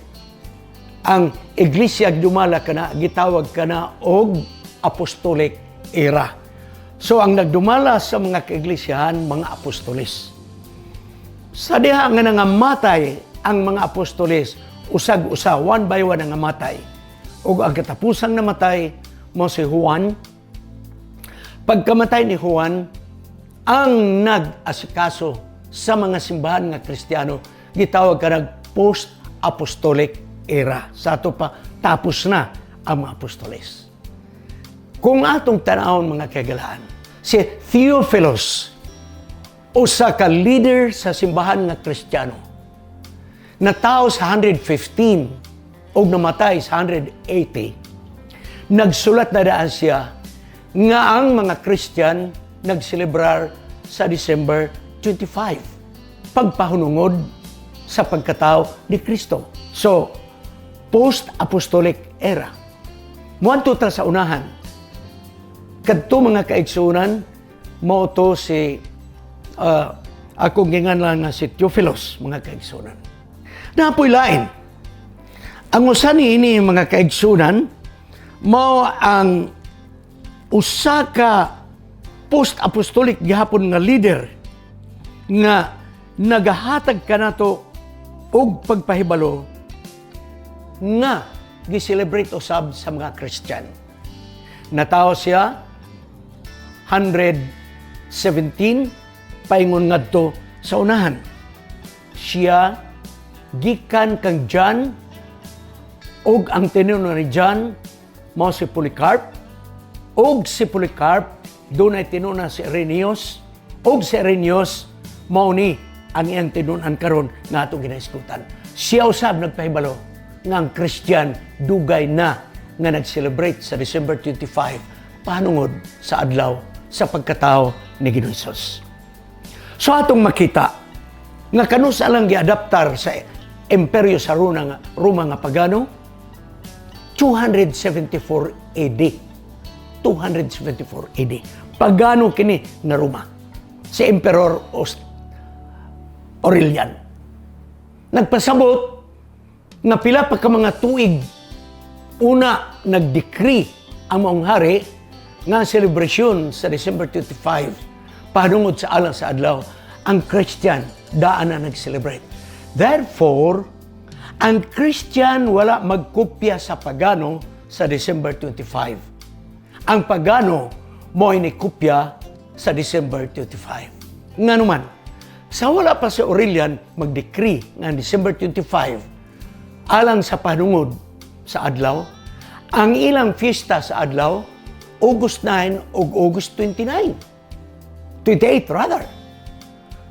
ang iglesia dumala kana gitawag kana og apostolic era. So ang nagdumala sa mga kaiglisyahan, mga apostoles. Sa diha nga nangamatay ang mga apostoles, usag-usa, one by one ang namatay. Ug ang katapusang namatay mo si Juan. Pagkamatay ni Juan, ang nag-asikaso sa mga simbahan nga Kristiyano, gitawag ka nag post-apostolic era. Sa ato pa, tapos na ang mga apostoles. Kung atong tanawon, mga kagalaan, si Theophilus, usa ka leader sa simbahan nga Kristiyano, natao sa 115 o namatay sa 180, nagsulat na daan siya nga ang mga Christian nagselebrar sa December 25. pagpahunungod sa pagkatao ni Kristo. So, post-apostolic era. Muadto ta sa unahan. Kadto, mga kaigsunan, mao to si akong ginganlan nga si Theophilus, mga kaigsunan. Naa poy lain. Ang usa niini, mga kaigsunan, mao ang usa ka post-apostolic gihapon nga leader nga nagahatag kanato og pagpahibalo nga gi-celebrate usab sa mga Christian. Natawo siya 117 paingon ngadto sa unahan. Siya gikan kang John ug ang tinunan ni John mao si Polycarp, ug si Polycarp dunay tinuna si Irenaeus, ug si Irenaeus mao ni ang iyang tinunan karon nga atong ginahisgutan. Siya usab nagpahibalo nga ang Christian dugay na nga nag-celebrate sa December 25 panungod sa adlaw sa pagkatao ni Ginoong Hesus. So atong makita nga kanusa lang giadaptar sa Imperyo sa Roma nga pagano? 274 AD. 274 AD. Pagano kini nga Roma. Si Emperor Aurelian. Nagpasabot nga pila pa ka mga tuig una nag-decree ang maong hari nga ang selebrasyon sa December 25 pahanungod sa alang sa adlaw, ang Christian daan na nag-celebrate. Therefore, ang Christian wala magkopya sa pagano sa December 25. Ang pagano mo ni kopya sa December 25. Nga naman, sa wala pa si Aurelian mag-decree nga ang December 25 alang sa panungod sa adlaw, ang ilang fiesta sa adlaw, August 9 o August 29. 28 rather.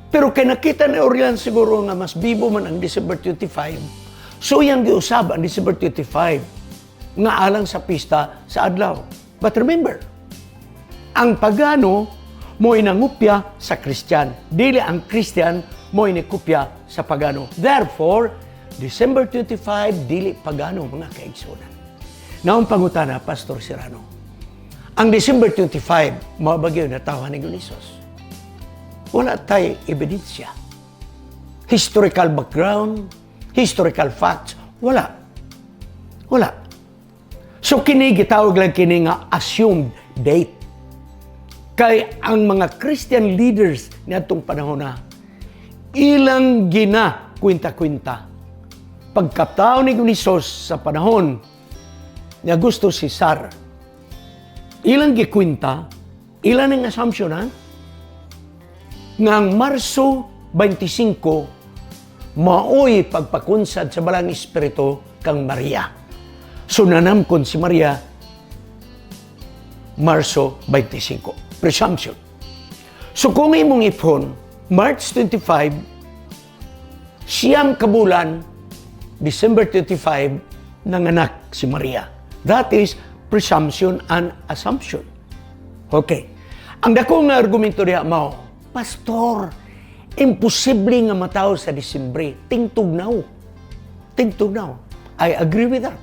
Pero kay nakita ni Aurelian siguro nga mas bibo man ang December 25, so iyang giusab ang December 25 nga alang sa pista sa adlaw. But remember, ang pagano mo'y nangupya sa Christian. Dili ang Christian mo'y nikupya sa pagano. Therefore, December 25, dili pagano, mga kaigsunan. Naong pangutana, Pastor Serrano, ang December 25, mao ba gyud natawhan ni Jesus? Wala tay ebidensya. Historical background, historical facts, wala. Wala. So kini gitawag lang kini nga assumed date. Kay ang mga Christian leaders niadtong panahon na ilang gina kwenta-kwenta. Pagkatao ni Jesus sa panahon ni Augusto Cesar, ilang gikwenta, ilan ang assumption ha? Nga ang Marso 25 maoy pagpakunsad sa Balang Espiritu kang Maria. So nanamkon si Maria Marso 25. Presumption. So kung imong ipon, March 25, 9 ka bulan, December 25, nanganak si Maria. That is presumption and assumption. Okay. Ang dako nga argumento diha mao, "Pastor, imposible nga matawo sa Disyembre. Tingtugnaw. Tingtugnaw." I agree with that.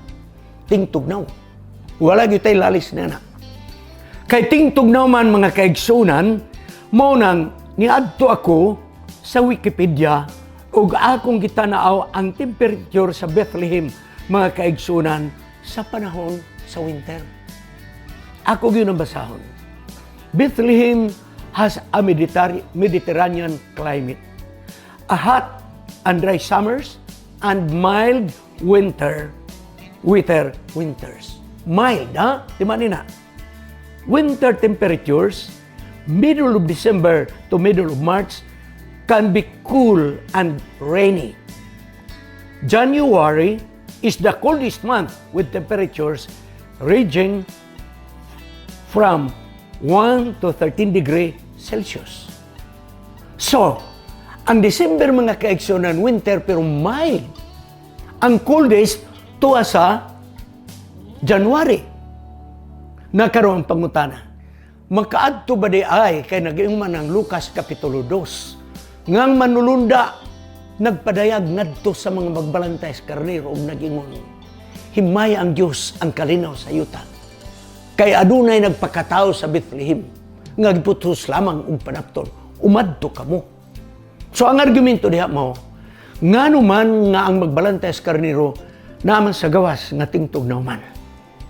Tingtugnaw. Wala gyud tay lalis na na. Kay tingtugnaw man, mga kaigsunan, mao nang niadto ako sa Wikipedia ug akong gitanaw ang temperature sa Bethlehem, mga kaigsunan, sa panahon sa winter. Ako gyud ang basahon. Bethlehem has a Mediterranean climate. A hot and dry summers and mild winter winters. Mild, ha? Di ba nina? Winter temperatures, middle of December to middle of March, can be cool and rainy. January is the coldest month with temperatures ranging from 1 to 13 degree Celsius. So, ang December, mga kaigsunan, winter pero mild. Ang coldest tuwa sa January. Nakaroon ang pangutana. Makaadto ba di ay kay nag man ang Lucas Kapitulo 2 Ngang manulunda nagpadayag ngadto sa mga magbalantay sa karnero ug nagingon, "Himaya ang Dios ang kalinaw sa yuta. Kay adunay nagpakatao sa Bethlehem nga giputos lamang og panapton. Umadto kamo." So ang argumento diha mo, ngano man nga ang magbalantay sa karnero naman sa gawas nga tingtug na man.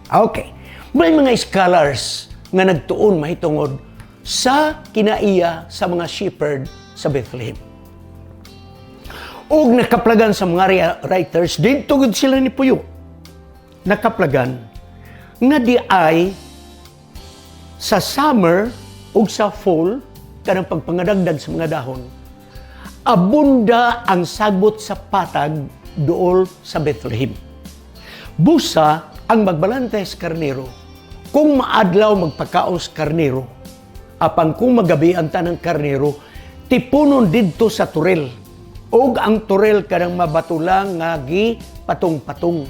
Okay. May mga scholars nga nagtuon mahitungod sa kinaiya sa mga shepherd sa Bethlehem. Og nakaplagan sa mga writers, dito gud sila ni Puyo. Nakaplagan nga di ay sa summer ug sa fall, kanang pagpangadagdag sa mga dahon, abunda ang sagbot sa patag duol sa Bethlehem. Busa ang magbalantay sa karnero, kung maadlaw magpakaos karnero, apan kung magabi ang tanang karnero, tipunon didto sa turel. Og ang turel kanang mabatulang nga gi patong-patong.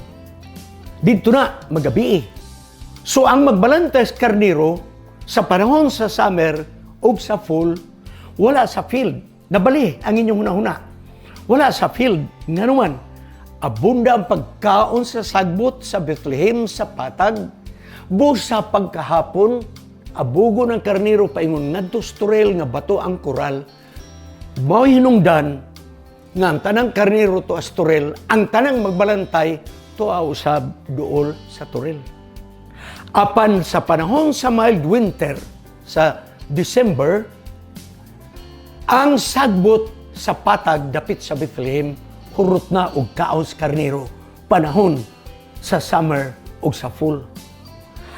Didto na magabi. So ang magbalantay sa karnero sa panahon sa summer ug sa fall, wala sa field. Nabali ang inyong hunahuna. Wala sa field. Nganuman, abunda ang pagkaon sa sagbot sa Bethlehem sa patag. Busa pagkahapon, abugo ng karnero paingon ngadto sa turel nga bato ang koral. Mao hinungdan nga ang tanang karnero to as turel, ang tanang magbalantay to usab duol sa turel. Apan sa panahon sa mild winter sa December, ang sagbot sa patag dapit sa Bethlehem hurot na og kaos karnero panahon sa summer ug sa fall.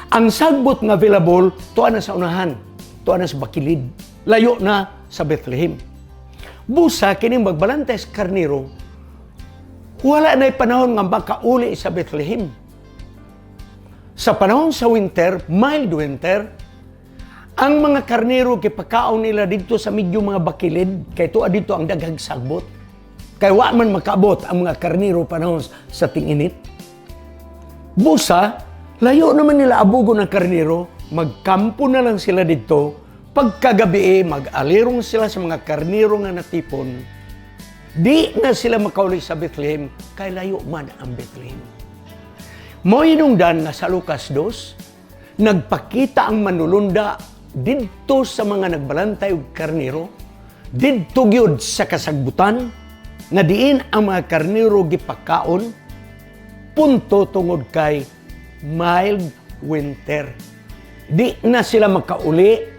Ang sagbot nga available tuwa na sa unahan, tuwa na sa bakilid, layo na sa Bethlehem. Busa kining magbalantay sa karnero, wala na'y panahon nga makauli sa Bethlehem. Sa panahon sa winter, mild winter, ang mga karnero gipakaon nila dito sa medyo mga bakilid, kay tuwa dito ang daghang sagbot. Kay wa man makaabot ang mga karnero panahon sa tinginit. Busa, layo naman nila abugo ng karnero, magkampo na lang sila dito. Pagkagabi, mag-alirong sila sa mga karnero nga natipon. Di na sila makauli sa Bethlehem, kay layo man ang Bethlehem. Mao hinungdan nga sa Lucas 2, nagpakita ang manulunda didto sa mga nagbalantay og karnero, didto gyud sa kasagbutan, nga diin ang mga karnero gipakaon, punto tungod kay mild winter. Di na sila makauli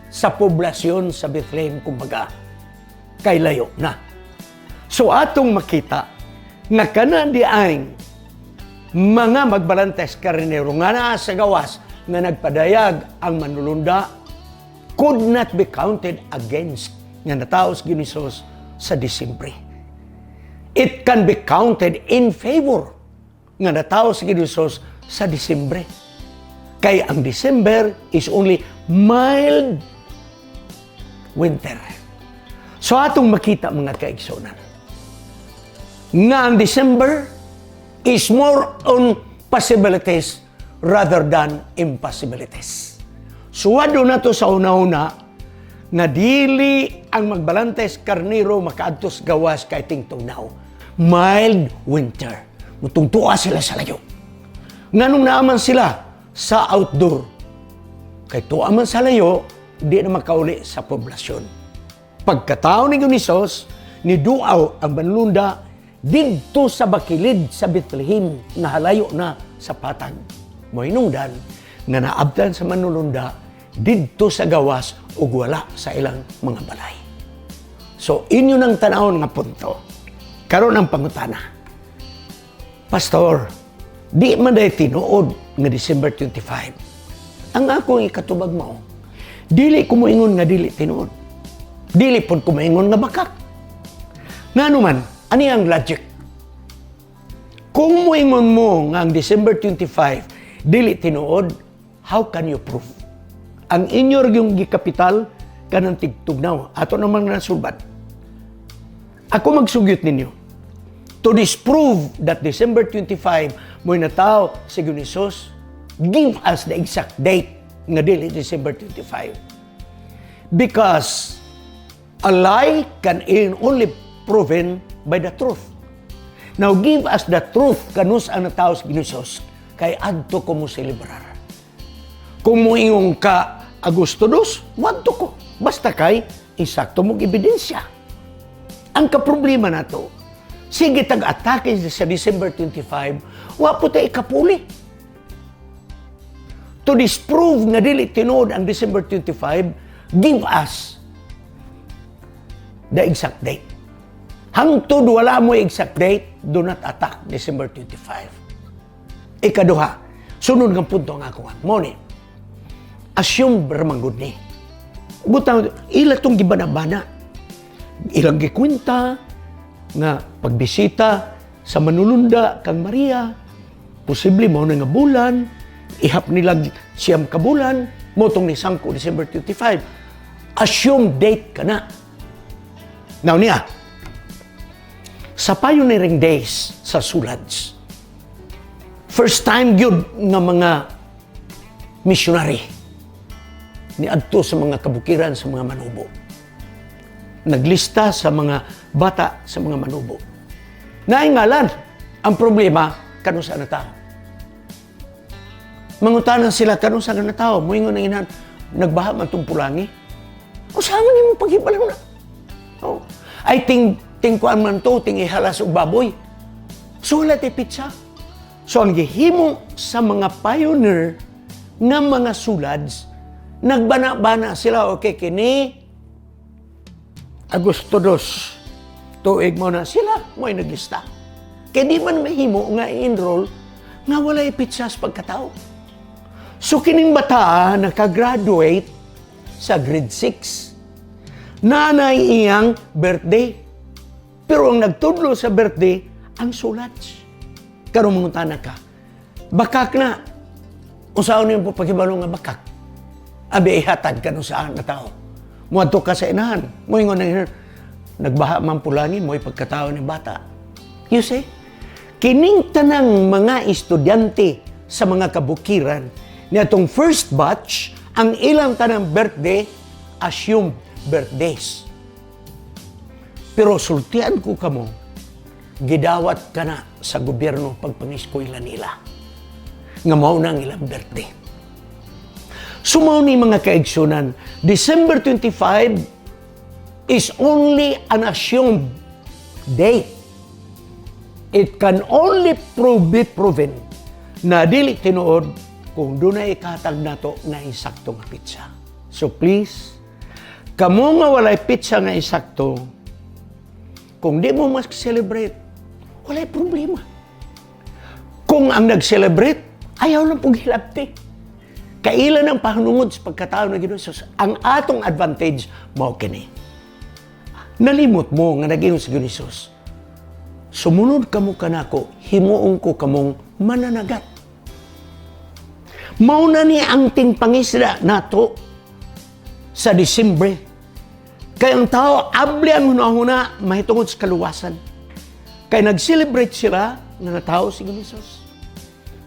sa poblasyon sa Bethlehem, kumbaga, kay layo na. So atong makita nga kana di ay mga magbalantay sa karnero nga naa sa gawas nga nagpadayag ang manulunda could not be counted against nga nataos ginisos sa Disyembre. It can be counted in favor nga nataos ginisos sa Disyembre. Kay ang December is only mild winter. So atong makita, mga kaigsunan, nga ang December is more on possibilities rather than impossibilities. Suwado na to sa una-una nga dili ang magbalantay sa karnero makaadto sa gawas kay tingtugnaw. Mild winter. Mutungtua sila sa layo. Nganong naaman sila sa outdoor? Kay tuwa man sa layo, di na makauli sa poblasyon. Pagkatao ni Gunisos, ni duaw ang banlunda didto sa bakilid sa Bethlehem nga halayo na sa patag. Mohinungdan nga naabtan sa manulunda didto sa gawas ug wala sa ilang mga balay. So inyo nang tanawon nga punto. Karon ang pangutana. Pastor, di man day tinuod nga December 25. Ang akong ikatubag mo, dili ko moingon nga dili tinuod. Dili pud ko moingon nga bakak. Ngano man, ani ang logic? Kung moingon mo nga ang December 25 dili tinuod, how can you prove? Ang inyo yung gikapital kanang tigtugnaw. Ato namang nasulbad. Ako magsugyot ninyo to disprove that December 25 mo'y natao si Gunisos, give us the exact date nga dili December 25. Because A lie can only proven by the truth. Now give us the truth kanus ang natawo sa Ginoo Jesus, kay adto ko mo celebrar. Kung moingon ka Agosto 2, wadto ko. Basta kay insakto mong ebidensya. Ang kaproblema nato, sige tag-atake sa December 25, wa po tay ikapuli. To disprove nga dili tinuod ang December 25, give us the exact date. Hangtod wala mo exact date, do not attack December 25. Ikaduha, sunod nga punto ang ako. Mao ni, assume ra gud ni. Butang, ila tong gibana-bana. Ilang gikwenta nga pagbisita sa manulunda kang Maria, posible mao na nga bulan, ihap nila 9 ka bulan, mao tong nisangko December 25. Assume date ka na. Now niya, sa pioneering days sa Sulads, first time gyud nga mga missionary ni adto sa mga kabukiran sa mga Manobo. Naglista sa mga bata sa mga Manobo. Naingalan, ang problema, kanus-a na tao. Mangutanan sila, kanus-a na tao. Muingon ang inahan, nagbaha man tong pulangi. Unsa man nimo paghibalo na? Oh. Ay, ting, ting kuan man to, ting ihalas og baboy. So, wala tay petsa. So, ang gihimo sa mga pioneer nga mga sulads, nagbana-bana sila, okay, kini Agosto 2, tuig mo na sila, mo'y naglista. Kaya di man mahimo nga i-enroll nga walay petsa sa pagkatao. So kining bata nakagraduate sa grade 6. Nanay iyang birthday. Pero ang nagtudlo sa birthday, ang sulats. Karon mangutana ka, bakak na. Unsaon nimo paghibalo nga bakak? Abi ihatag ka saan na tao. Muadto ka sa inahan. Moingon na nagbaha man pulangi, mo'y pagkatao ni bata. You see? Kining tanang mga estudyante sa mga kabukiran niadtong first batch, ang ilang tanang birthday, assumed birthdays. Pero sultian ko kamo, gidawat ka na sa gobyerno pagpangiskwela nila. Nga mao na ang ilang birthday. So mao ni, mga kaigsunan, December 25 is only an assumed date. It can only be proven na dili tinuod kung dunay ikahatag nato nga insakto nga petsa. So please, kamo nga walay petsa nga insakto, kung di mo mas celebrate, walay problema. Kung ang nag-celebrate, ayaw lang pong hilabti. Kailan ang pahanungod sa pagkatao ng Ginoo Jesus? Ang atong advantage, mao kini. Nalimot mo nga nag-ingon sa Ginoo Jesus, "Sumunod kamo kanako, himuon ko kamong mananagat." Mao na ni ang tingpangisda nato sa Disyembre. Kay ang tao, abli ang hunahuna mahitungod sa kaluwasan. Kay nag-celebrate sila nga natao si Ginoo Jesus.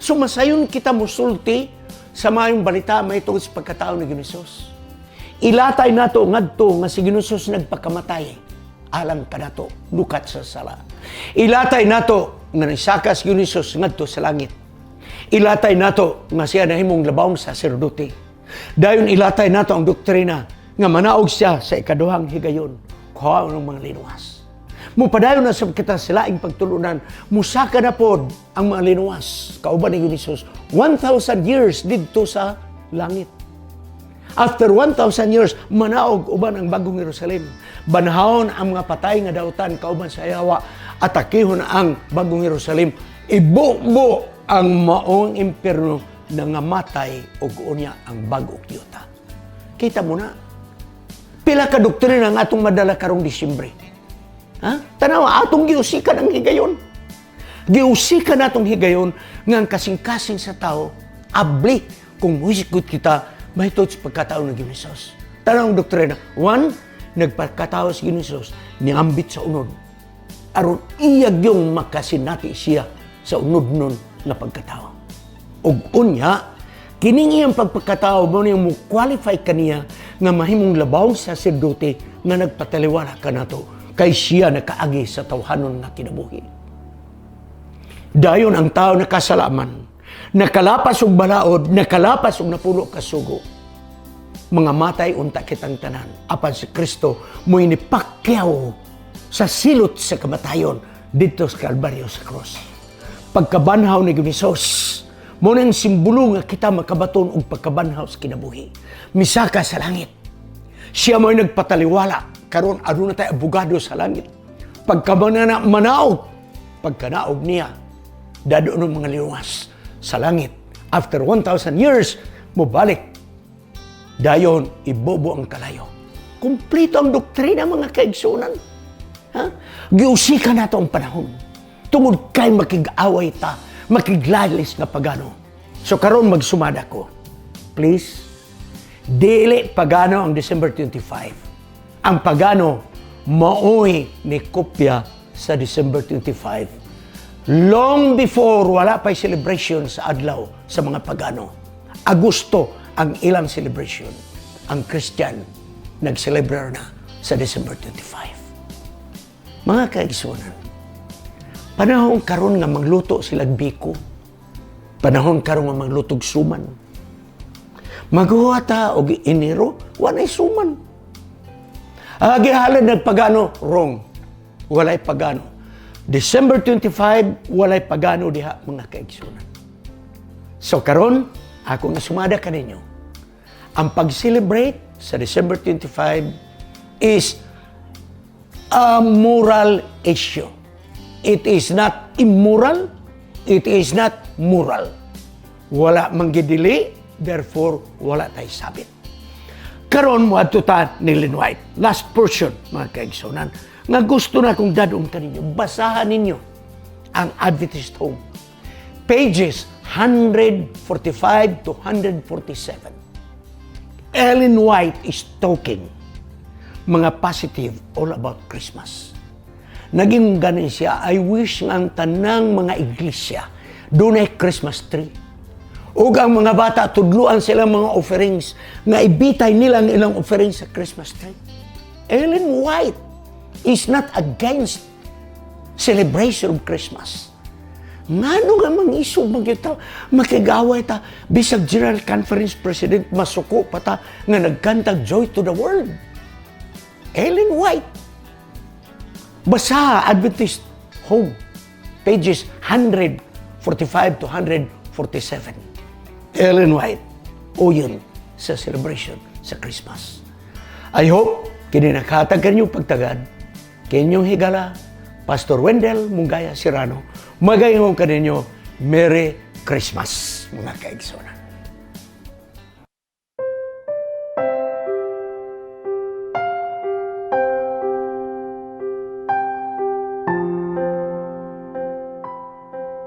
Sumasayon kita musulti sa mayong balita mahitungod sa pagkatao ni Ginoo Jesus. Ilatay nato ngadto nga si Ginoo Jesus nagpakamatay alang kanato lukat sa sala. Ilatay nato nga nisaka si Ginoo Jesus ngadto sa langit. Ilatay nato nga siya nahimong labawong saserdote. Dayon ilatay nato ang doktrina nga manaog siya sa ikaduhang higayon, kuhaon ng mga linuwas. Mupadayon na sab kita sa laing pagtulunan, musaka na pod ang mga linuwas kauban ni Jesus 1,000 years didto sa langit. After 1,000 years, manaog uban ang bagong Jerusalem. Banhawon ang mga patay nga dautan kauban sa yawa, atakihon ang bagong Jerusalem. Ibubo ang maong impierno na nga matay og unya ang bag-ong yuta. Kita mo na, pila ka doktrina ang atong madala karong Disyembre. Ha? Tanawa, atong giusikan ang higayon. Giusikan atong higayon nga ang kasing-kasing sa tao, abli kung muhisgot kita, mahitungod sa pagkatao ng Ginoo Jesus. Tanaw ang doktrina. One, nagpagkatao sa Ginoo Jesus, niambit sa unod. Aron iyag yung makasinati siya sa unod nun nga pagkatao. Ug unya, kining iyang pagpagkatao mo niyang mo qualify kaniya nga mahimong labaw sa saserdote nga nagpataliwala kanato kay siya nakaagi sa tawhanon nga kinabuhi. Dayon ang tao nakasalaman, nakalapas og balaod, nakalapas og napulo ka sugo. Mga matay unta kitang tanan, apan si Kristo mo'y nipakyaw sa silot sa kamatayon didto sa Kalbaryo sa cross. Pagkabanhaw ni Hesus, mao nang simbolo nga kita makabaton og pagkabanhaw sa kinabuhi. Misaka sa langit. Siya mo'y nagpataliwala, karon aduna tay abogado sa langit. Pagkamanana manaog, pagkanaog niya, dado ng mga liwas sa langit. After 1,000 years, mobalik. Dayon, ibobo ang kalayo. Kumplito ang doktrina, mga kaigsunan. Ha? Giusikan nato ang panahon. Tungod kay makig-away ta, makiglalis nga pagano. So karon magsumada ko. Please, dili pagano ang December 25. Ang pagano maoy ni kopya sa December 25. Long before wala pa'y celebration sa adlaw sa mga pagano. Agosto ang ilang celebration. Ang Christian nag-celebrar na sa December 25. Mga kaigsunan, panahon karon nga mangluto sila biko. Panahon karon nga manglutog suman. Maghuwa ta og Enero, walay suman. Gihalin nagpagano, wrong. Walay pagano. December 25, walay pagano diha, mga kaigsunan. So karon, ako nga sumada kaninyo. Ang pag-celebrate sa December 25 is a moral issue. It is not immoral, it is not moral. Wala manggidili, therefore wala tay sabit. Karon moadto ta ni Ellen White. Last portion, mga kaigsunan, nga gusto na kong dadon kaninyo. Basahan ninyo ang Adventist Home. Pages 145 to 147. Ellen White is talking mga positive all about Christmas. Naging ganin siya, "I wish nga ang tanang mga iglesia dunay Christmas tree. Ug ang mga bata, tudluan sila mga offerings, nga ibitay nila ang ilang offerings sa Christmas tree." Ellen White is not against celebration of Christmas. Ngano nga mangisog man kita, makigaway ta, bisag General Conference President, masuko pa ta nga nagkantag "Joy to the World"? Ellen White. Basa Adventist Home, pages 145 to 147. Ellen White, o yun sa celebration sa Christmas. I hope kini nakahatag kaninyong pagtagad, kinyong higala, Pastor Wendell Mungaya Serrano, magaingon kaninyo, Merry Christmas, mga kaigsunan.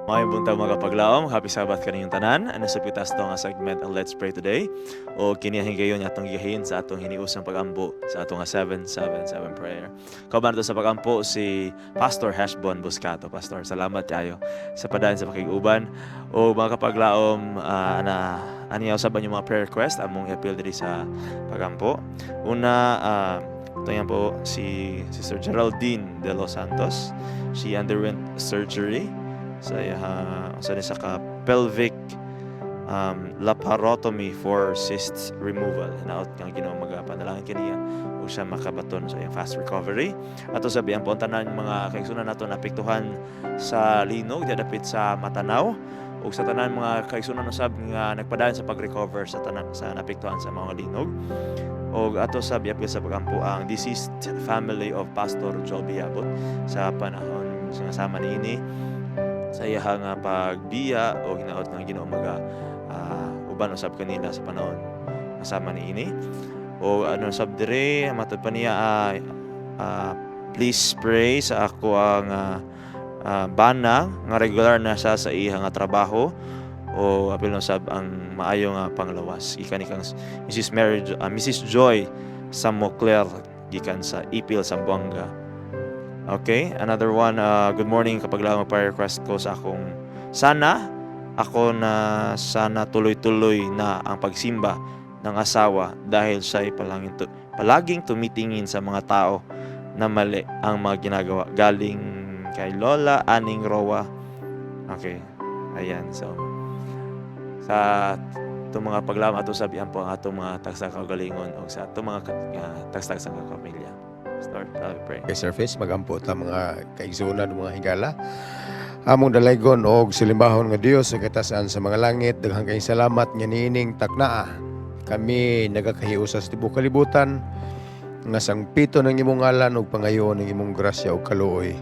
Maayong buntag, mga kapaglaom, happy Sabbath kaninyong tanan. Ano sa pitas to nga segment ang Let's Pray Today. O kini higayon atong gigahin sa atong hiniusang pagampo sa atong nga 777 prayer. Kauban nato sa pagampo si Pastor Heshbon Buscato. Pastor, salamat kayo sa padayon sa pakig-uban. O mga kapaglaom, na aniyaw sa yung mga prayer request among i-appeal diri sa pagampo. Una, ito yan po si Sister Geraldine de Los Santos. She underwent surgery sa ka pelvic laparotomy for cysts removal. Hinaot nga Ginoo magapanalangin kaniya ug siya makabaton sa iyang fast recovery. Ato sabi ang tanan mga kaigsunan nato naapektuhan sa linog dapit sa Matanao ug sa tanan mga kaigsunan usab nga nagpadayon sa pag-recover sa tanan sa naapektuhan sa mga linog. Og ato sa biapil sa pagampo ang deceased family of Pastor Joby Yabot sa panahon sa sama niini sa iyang nga pagbiya o hinaot ng Ginoo maga uban usab kanila sa panahon kasama niini. O ano sab dire matod pa niya, please pray sa ako ang bana nga regular na siya sa iya nga trabaho o apil no sab ang maayo nga panglawas, gikan ni kang Mrs. Mary Mrs. Joy Samocler gikan sa Ipil, Zamboanga. Okay, another one. Good morning kapag lang, prayer request ko sa akong sana ako na sana tuloy-tuloy na ang pagsimba. ng asawa dahil siya ay palaging tumitingin sa mga tao na mali ang mga ginagawa. Galing kay Lola Aning Roa. Okay. Ayan. So, sa itong mga paglaom ato sabihan po ang atong mga tagsa kaugalingon o sa atong mga tagsa sa kapamilya. Pastor, shall we pray?
Kay service magampo ta mga kaigsuonan, mga higala. Among dalaygon og silimbahon nga Dios sa katasan sa mga langit, daghang kayong salamat nga niining taknaa kami nagakahiusa sa tibuok kalibutan nga sangpito ng imong ngalan ug pangayoon ng imong grasya ug kaluoy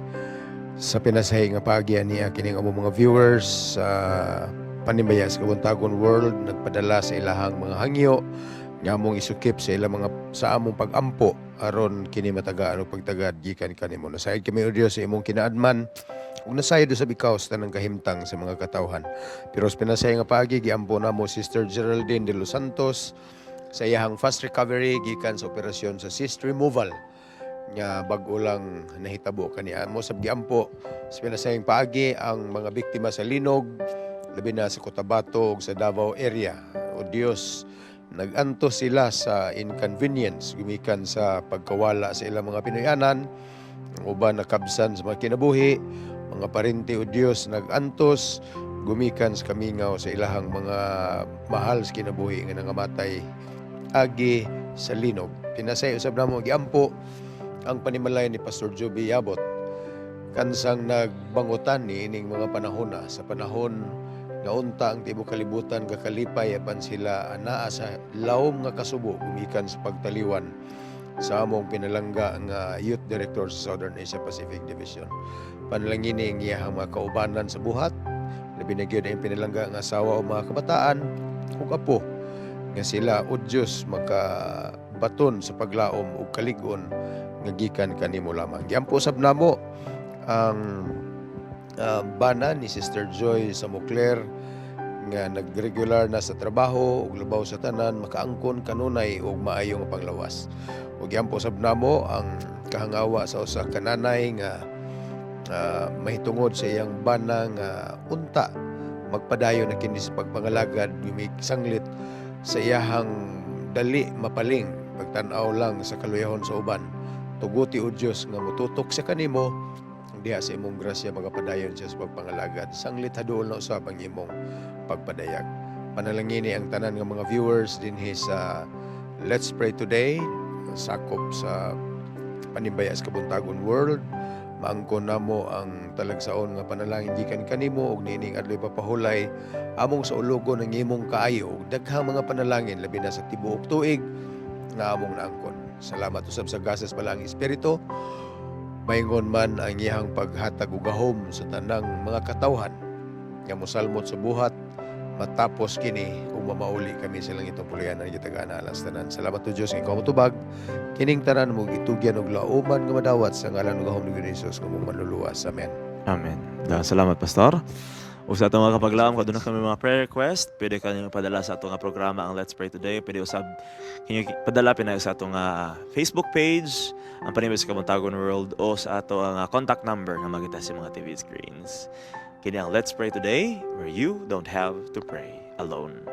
sa pinasahi nga paagi niya kining among mga viewers sa Panimbaya sa Kabuntagon World nagpadala sa ilahang mga hangyo nga among isukip sa ilang mga sa among pagampo aron kini matagaan og pagtagad gikan kanimo. Nasayod kami, o Dios, sa imong kinaadman ug nasayod usab ikaw sa tanang kahimtang sa mga katawhan. Pero sa pinasahi nga paagi, giampo namo Sister Geraldine de los Santos sa iyahang fast recovery gikan sa operasyon sa cyst removal nga bag-o lang nahitabo kaniya. Amo sab giampo sa pinasahing paagi ang mga biktima sa linog, labi na sa Cotabato ug sa Davao area. O Dios, nag-antos sila sa inconvenience gumikan sa pagkawala sa ilang mga Pinoyanan, ang uban nakabsan sa mga kinabuhi, mga parente. O Dios, nag-antos gumikan sa kamingaw sa ilahang mga mahal sa kinabuhi nga nangamatay agi sa linog. Pinasay usab namo giampo ang panimalay ni Pastor Joby Yabot kansang nagbangutan ni ining mga panahon na sa panahon nga unta ang tibuok kalibutan kakalipay apan sila anaa sa lawom nga kasubo gumikan sa pagtaliwan sa among pinalangga nga youth director sa Southern Asia Pacific Division. Panalangini ang iyahang mga kaubanan sa buhat, labi na gyud ang pinalangga nga asawa o mga kabataan ug apo nga sila, o Dios, makabaton sa paglaom ug kalig-on nga gikan kanimo lamang. Giampo sab namo ang bana ni Sister Joy Samucler nga nagregular na sa trabaho ug labaw sa tanan makaangkon kanunay og maayo nga panglawas. Ug giampo sab namo ang kahangawa sa usa ka nanay nga mahitungod sa iyang bana nga unta magpadayon na kini sa pagpangalagad sanglit sa iyahang dali mapaling pagtan-aw lang sa kaluyahon sa uban. Tuguti, o Dios, nga mututok sa kanimo diha sa imong grasya magapadayon siya sa pagpangalagad sanglit haduol na usab ang imong pagpadayag. Panalangini ang tanan nga mga viewers dinhi sa Let's Pray Today sakop sa Panimbaya sa Kabuntagon World. Maangkon namo ang talagsaon nga panalangin gikan kanimo ug niining adlaw papahulay among sa ulugon ang imong kaayo ug daghang mga panalangin labi na sa tibuok tuig nga among naangkon. Salamat usab sa gasas Balaang Espiritu, maingon man ang iyang paghatag og gahom sa tanang mga katawhan nga mosalmot sa buhat matapos kini ug mamauli kami sa langitong puloy-anan gitagaan alas tanan. Salamat o Dios nga ikaw motubag kining tanan mo gitugyan og lauman nga madawat sa ngalan ug gahom ni Jesus nga mong manluluwas. Amen.
Amen. Salamat, Pastor. Ug sa atong mga kapaglaom, kung aduna kami mga prayer request, pwede ka ninyo padala sa atong nga programa ang Let's Pray Today. Pwede usab kinyo padala pinayo sa atong Facebook page, ang Panimbaya sa Kabuntagon World, o sa ato ang contact number nga makita sa mga TV screens. Kini ang Let's Pray Today, where you don't have to pray alone.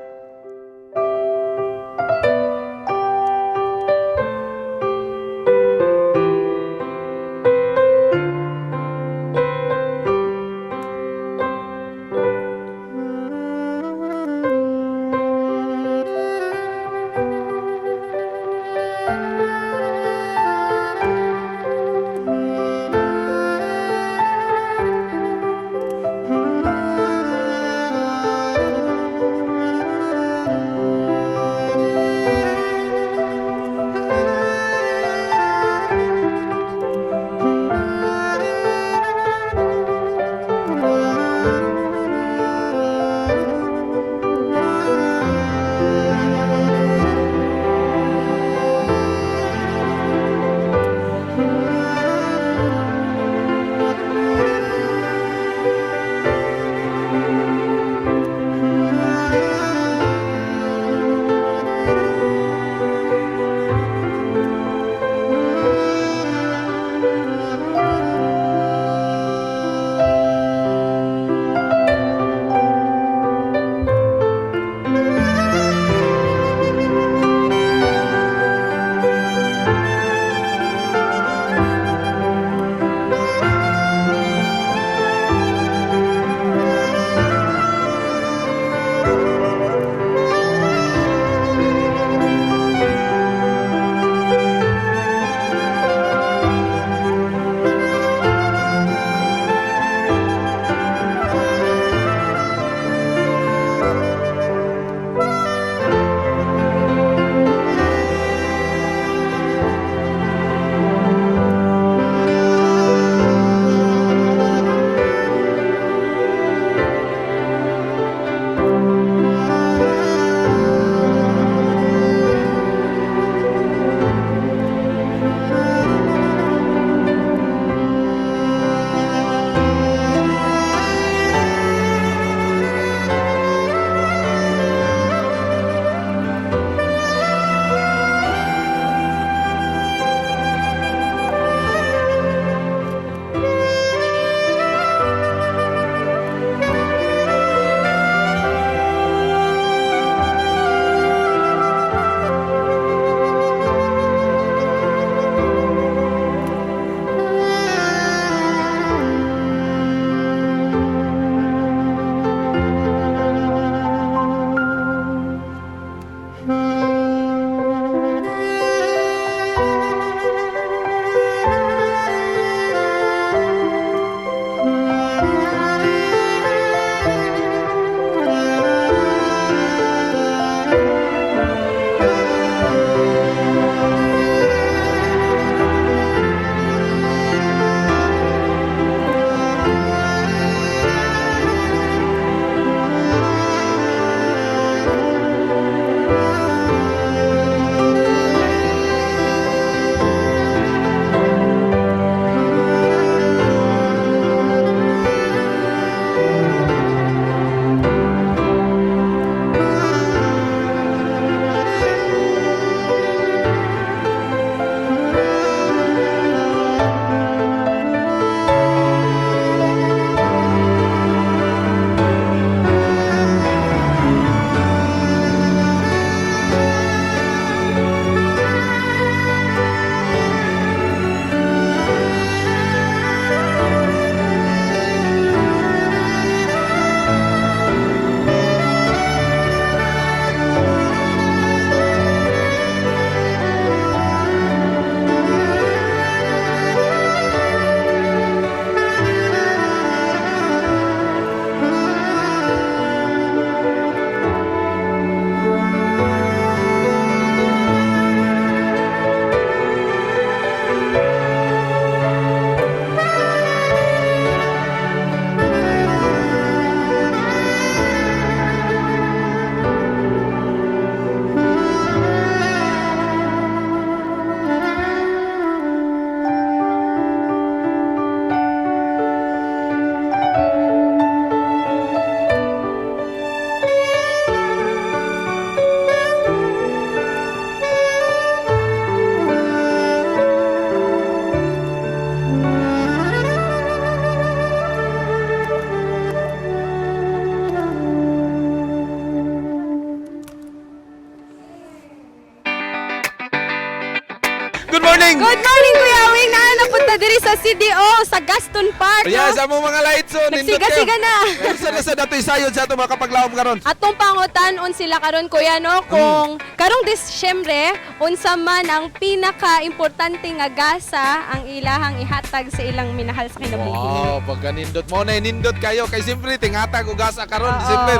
Good morning!
Good morning, Kuya Wing! Naa napunta diri sa CDO, sa Gaston Park.
Yes, among mga lights on.
Nagsiga-siga na.
Unsa na sa datoy sayod sa ato mga kapaglawom karon?
Atong pangutan-on sila karon, kuya, no, kung karong Disyembre unsa man ang pinaka-importante nga gasa ang ilahang ihatag sa ilang minahal sa kinabuhi.
Wow, pagka nindot mo na nindot kayo kay siyempre tinghatag og gasa karon
Oo.
December.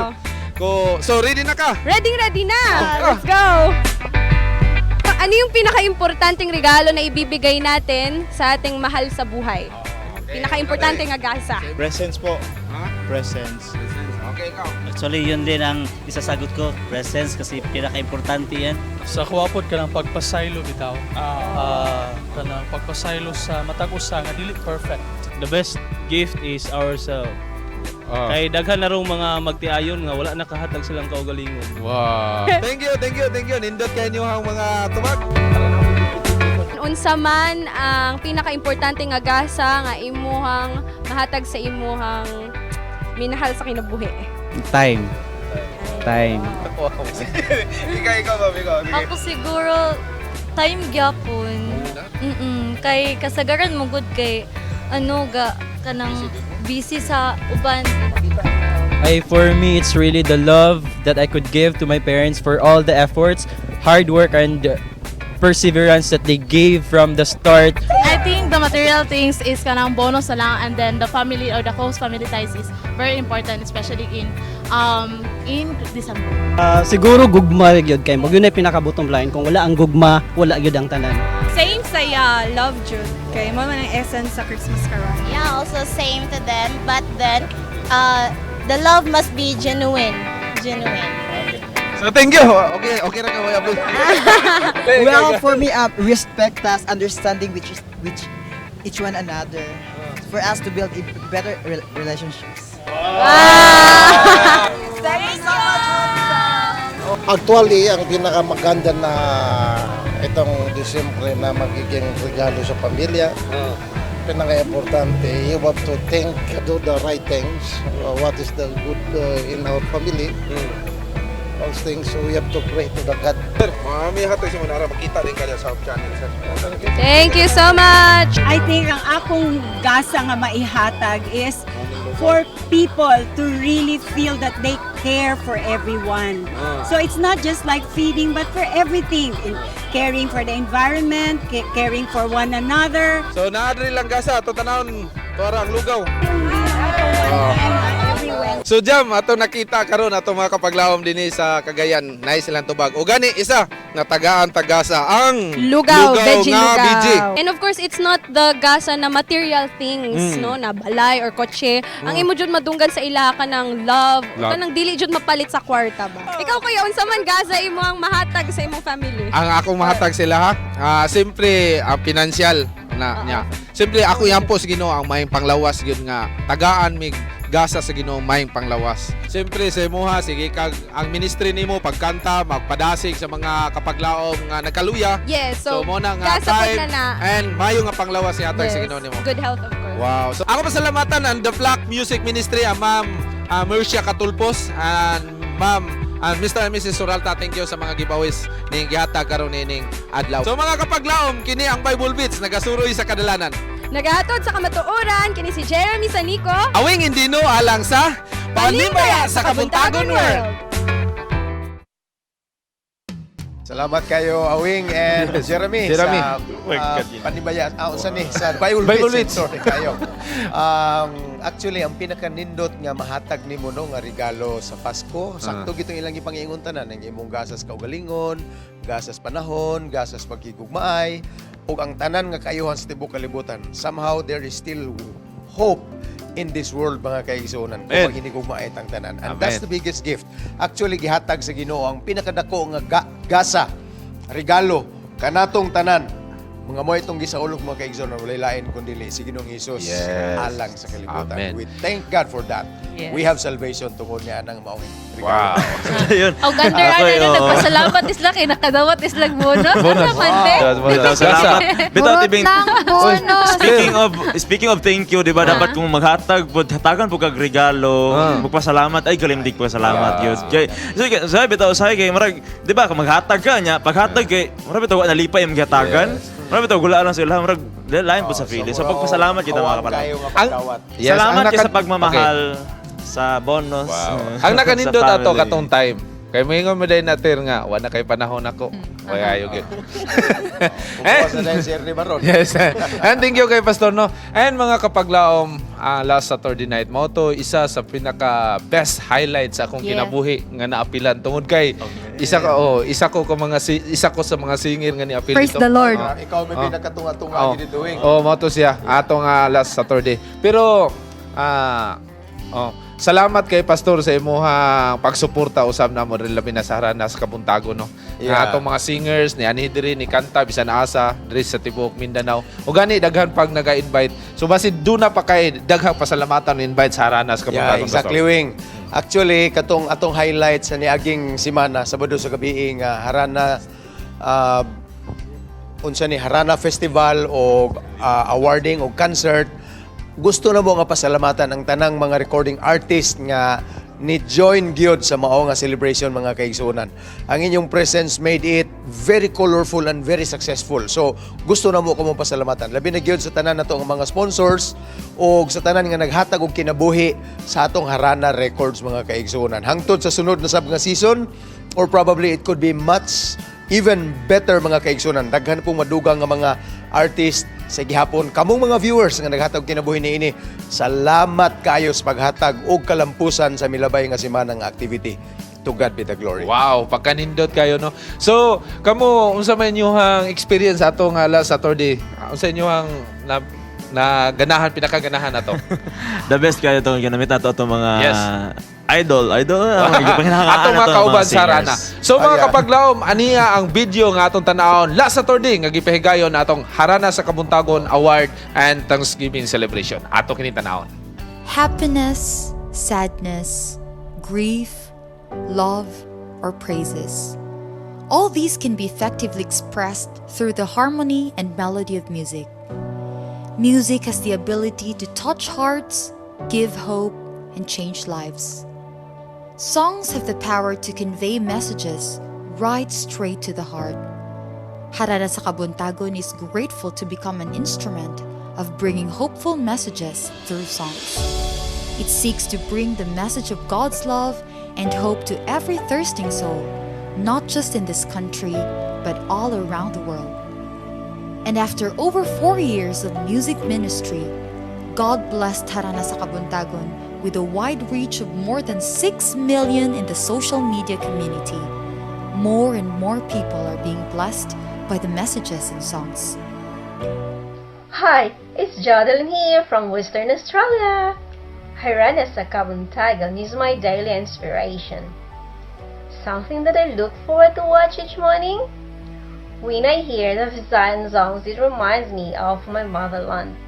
Ko so ready na ka?
Ready ready na. Let's go. Ano yung pinaka-importanteng regalo na ibibigay natin sa ating mahal sa buhay? Pinaka-importante nga gasa.
Presence po. Presence.
Okay, ikaw.
Actually, yun din ang isasagot ko. Presence kasi pinaka-importante yan.
Sa kuwapod ka ng pagpasaylo bitaw. Ah, kanang pagpasaylo sa matag usa nga dili perfect.
The best gift is ourselves. Kay daghan na rong mga magtiayon nga wala nakahatag silang kaugalingon.
Wow. Thank you, thank you, thank you. Nindot kayo niyo ang mga tubag.
Unsa man ang pinaka-importante nga gasa nga imuhang mahatag sa imuhang minahal sa kinabuhi?
Time. Time.
Wow. Ikaw, ikaw, ma'am, ikaw. Sige.
Ako siguro time gyapon. Kay kasagaran mo gud kay ano ga kanang busy sa uban.
Ay, for me, it's really the love that I could give to my parents for all the efforts, hard work, and perseverance that they gave from the start.
I think the material things is kanang bonus na lang, and then the family or the close family ties is very important, especially in December.
Ah, siguro gugma gyud kay mo yun ay pinaka-bottom line. Kung wala ang gugma, wala gyud ang tanan.
Same sa love jud. Kay mo man ang essence sa Christmas karon.
Yeah, also same to them, but then the love must be genuine. Genuine.
So thank you. Okay, okay ra ka kuya.
Well, for me, respect us, understanding which is which each one another, for us to build a better relationships.
Thank you so much.
Actually, ang pinakamaganda na itong Disyembre na magiging regalo sa pamilya, pinaka-importante, you have to think, do the right things, what is the good in our family. All things, so we have to pray to the God.
Sir, mami hatag si Monara makita din kaya sa channel, sir.
Thank you so much.
I think ang akong gasa nga maihatag is for people to really feel that they care for everyone. So it's not just like feeding, but for everything. In caring for the environment, caring for one another.
So naadri lang gasa ato tanawon tuara ang lugaw. So Jam, ato nakita karon ato mga kapaglawom dinhi sa Cagayan, nice silang tubag. O gani isa natagaan tagasa ang
Lugaw, veggie
nga
lugaw.
BG.
And of course, it's not the gasa na material things, no, na balay or kotse. Ang imo jud madunggan sa ila kanang love,
Love.
kanang dili jud mapalit sa kwarta ba. Ikaw, kuya, unsa man gasa imo ang mahatag sa imong family?
Ang akong mahatag sila ha. Ah, siyempre ang pinansyal na niya. Siyempre ako yan po sa Ginoo ang maayong panglawas gyud nga tagaan mig gasa sa Ginoo maayong panglawas. Siyempre sa imuha sige kag ang ministry nimo pagkanta, magpadasig sa mga kapaglaom nga nagkaluya.
Yes, so,
So, mo na nga
gasa pud
time
na na.
and mayo nga panglawas ihatag sa
Yes,
Ginoo nimo.
good health, of course.
Wow. So ako pasalamatan ang The Flock Music Ministry, ang Ma'am Mercia Katulpos and Ma'am and Mr. and Mrs. Suralta, thank you sa mga giveaways ning gihatag karon nining adlaw. So mga kapaglaom, kini ang Bible Beats nagasuroy sa kadalanan.
Nagahatod sa kamatuoran kini si Jeremy Sanico.
Awing Indino alang sa Panimbaya sa Kabuntagon World.
Salamat kayo, Awing and Jeremy,
Jeremy.
sa panibaya, unsa ni sa Bible,
Bible
Beats.
Beats.
Sorry kayo. Actually, ang pinakanindot nga mahatag nimo no nga regalo sa Pasko, sakto gitong ilang gipangingon tanan ang imong gasas kaugalingon, gasas panahon, gasas paghigugmaay, ug ang tanan nga kaayuhan sa tibuok kalibutan. Somehow there is still hope in this world, mga kaigsuonan, kung
Amen.
maghinigugmaay tang tanan. And
Amen.
that's the biggest gift. Actually, gihatag sa Ginoo ang pinakadako nga gasa, regalo kanatong tanan. Mga mo itong gisaulog, mga kaigsuonan, walay lain kundi si Ginoong Hesus alang sa kalibutan.
Amen.
We thank God for that. We have salvation tungod niya nang maong regalo.
Wow.
Yun.
Oh, gander
Ako'y,
ano,
oo.
nagpasalamat isla kay nakadawat isla bonus.
Bonus.
Ano man, te?
Bitaw, salamat. Bitaw,
Burot
tibing.
lang, bonus.
Speaking of thank you, di ba, dapat kung maghatag po, hatagan po kag regalo, magpasalamat, ay kalimdig pa salamat yun. Kay, so, sabi bitaw, sabi kay, marag, di ba, kung maghatag ka niya, paghatag kay, marag bitaw, wa nalipay ang gihatagan. Murag bitaw gula lang sila, murag lain po sa feeling. So pagpasalamat kita, mga kapalangga.
Kayo nga pagdawat.
Yes,
Salamat
ang
kayo sa pagmamahal, sa bonus.
Ang nakanindot
sa
ato
family.
katong time. Kay moingon mo day natin nga wa na kay panahon ako. Way ayo gyud.
Bukas na dahil si Ernie Baron.
Yes. And thank you kay Pastor, no. And mga kapaglaom, last Saturday night mo to isa sa pinaka best highlights sa akong kinabuhi nga naapilan tungod kay isa ka oh, isa ko ka mga isa ko sa mga singer nga niapil
Praise
dito.
the Lord.
Ah, ikaw may pinakatunga-tunga gid dito, eh.
Oh, mo to siya. Ato nga last Saturday. Pero oh, salamat kay Pastor sa imuhang pagsuporta usab namo rin labi na sa Harana sa Kabuntagon, no. Nga atong mga singers ni anhi diri ni kanta bisan asa diri sa tibuok Mindanao. O gani daghan pag naga-invite. So basin duna pa kay daghang pasalamatan invite sa Harana sa
Yeah,
Kabuntagon.
exactly,
Pastor.
Wing. Actually, katong atong highlight sa niaging simana, Sabado sa gabi nga Harana unsa ni Harana Festival o awarding o concert, gusto na mo nga pasalamatan ang tanang mga recording artist nga ni join gyud sa mao nga celebration, mga kaigsuonan. Ang inyong presence made it very colorful and very successful. So gusto na mo kamo pasalamatan. Labi na gyud sa tanan nato ang mga sponsors o sa tanan nga naghatag og kinabuhi sa atong Harana Records, mga kaigsuonan. Hangtod sa sunod na sab nga season or probably it could be much even better, mga kaigsunan. Daghan pong madugang nga mga artist sa gihapon. Kamong mga viewers nga naghatag kinabuhi niini, salamat kayo sa paghatag og kalampusan sa milabay nga simana nga activity. To God be the glory.
Wow, pagkanindot kayo, no. So, kamo unsa man inyong experience ato nga last Saturday? Unsa inyong na ganahan, pinakaganahan ato?
The best kayo itong ginamit nato itong mga idol, idol, mga
Atong mga
nato,
kauban sa
singers.
Harana. So mga kapaglaom, aniya ang video nga atong tanawon last Saturday nga gipahigayon atong Harana sa Kabuntagon Award and Thanksgiving Celebration. Ato kini tanawon.
Happiness, sadness, grief, love, or praises. All these can be effectively expressed through the harmony and melody of music. Music has the ability to touch hearts, give hope, and change lives. Songs have the power to convey messages right straight to the heart. Harana sa Kabuntagon is grateful to become an instrument of bringing hopeful messages through songs. It seeks to bring the message of God's love and hope to every thirsting soul, not just in this country, but all around the world. And after over 4 years of music ministry, God blessed Harana sa Kabuntagon with a wide reach of more than 6 million in the social media community. More and more people are being blessed by the messages and songs.
Hi, it's Jodelyn here from Western Australia. Harana sa Kabuntagon is my daily inspiration. Something that I look forward to watch each morning. When I hear the Visayan songs, it reminds me of my motherland.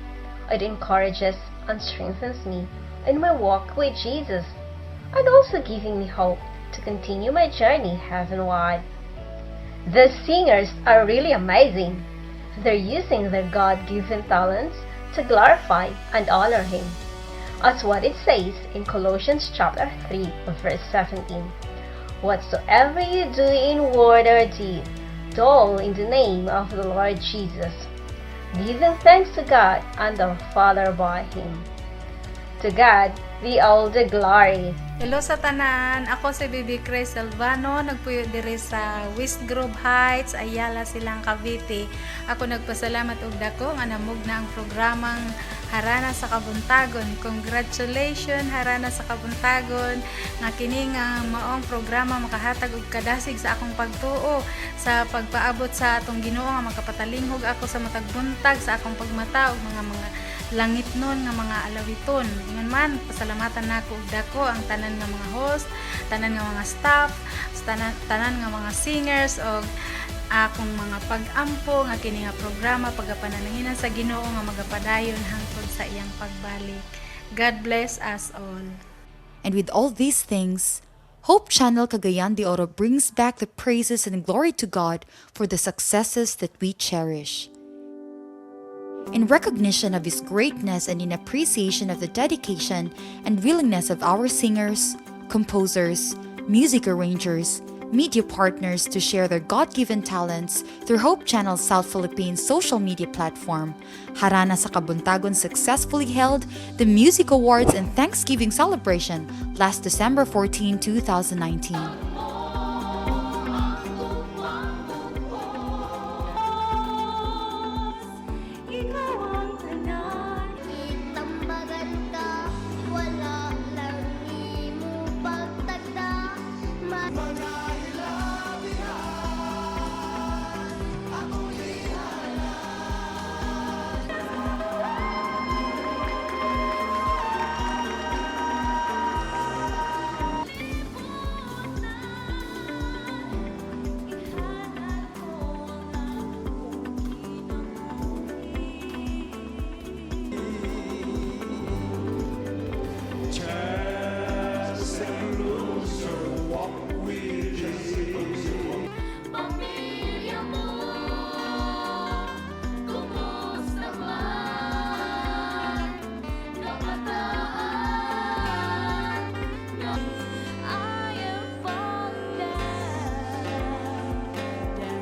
It encourages and strengthens me in my walk with Jesus, and also giving me hope to continue my journey heavenward. The singers are really amazing. They're using their God given talents to glorify and honor Him. As what it says in Colossians chapter 3, verse 17. "Whatsoever you do in word or deed, do all in the name of the Lord Jesus, giving thanks to God and the Father by Him." To God be all the glory.
Hello sa tanan. Ako si Bibi Chris Silvano, nagpuyo diri sa West Grove Heights, Ayala, Silang, Cavite. Ako nagpasalamat og dako nga namugna ang programang Harana sa Kabuntagon. Congratulations, Harana sa Kabuntagon, nga kini nga maong programa makahatag og kadasig sa akong pagtuo sa pagpaabot sa atong Ginoo nga makapatalinghog ako sa matag buntag sa akong pagmata og mga langitnon nga mga alawiton. Ingon man, pasalamatan nako og dako ang tanan nga mga host, tanan nga mga staff, tanan nga mga singers og akong mga pag-ampo nga kini nga programa pagapanalangin sa Ginoo nga magapadayon hangtod sa iyang pagbalik. God bless us all.
And with all these things, Hope Channel Cagayan de Oro brings back the praises and glory to God for the successes that we cherish. In recognition of His greatness and in appreciation of the dedication and willingness of our singers, composers, music arrangers, media partners to share their God given talents through Hope Channel South Philippines social media platform, Harana sa Kabuntagon successfully held the Music Awards and Thanksgiving celebration last December 14, 2019.
Ikaw ang tanan.
Itambagan ka, wala lang nimo pagtagda.
Pamilya mo, kumusta man? Kabataan na I am falling down, down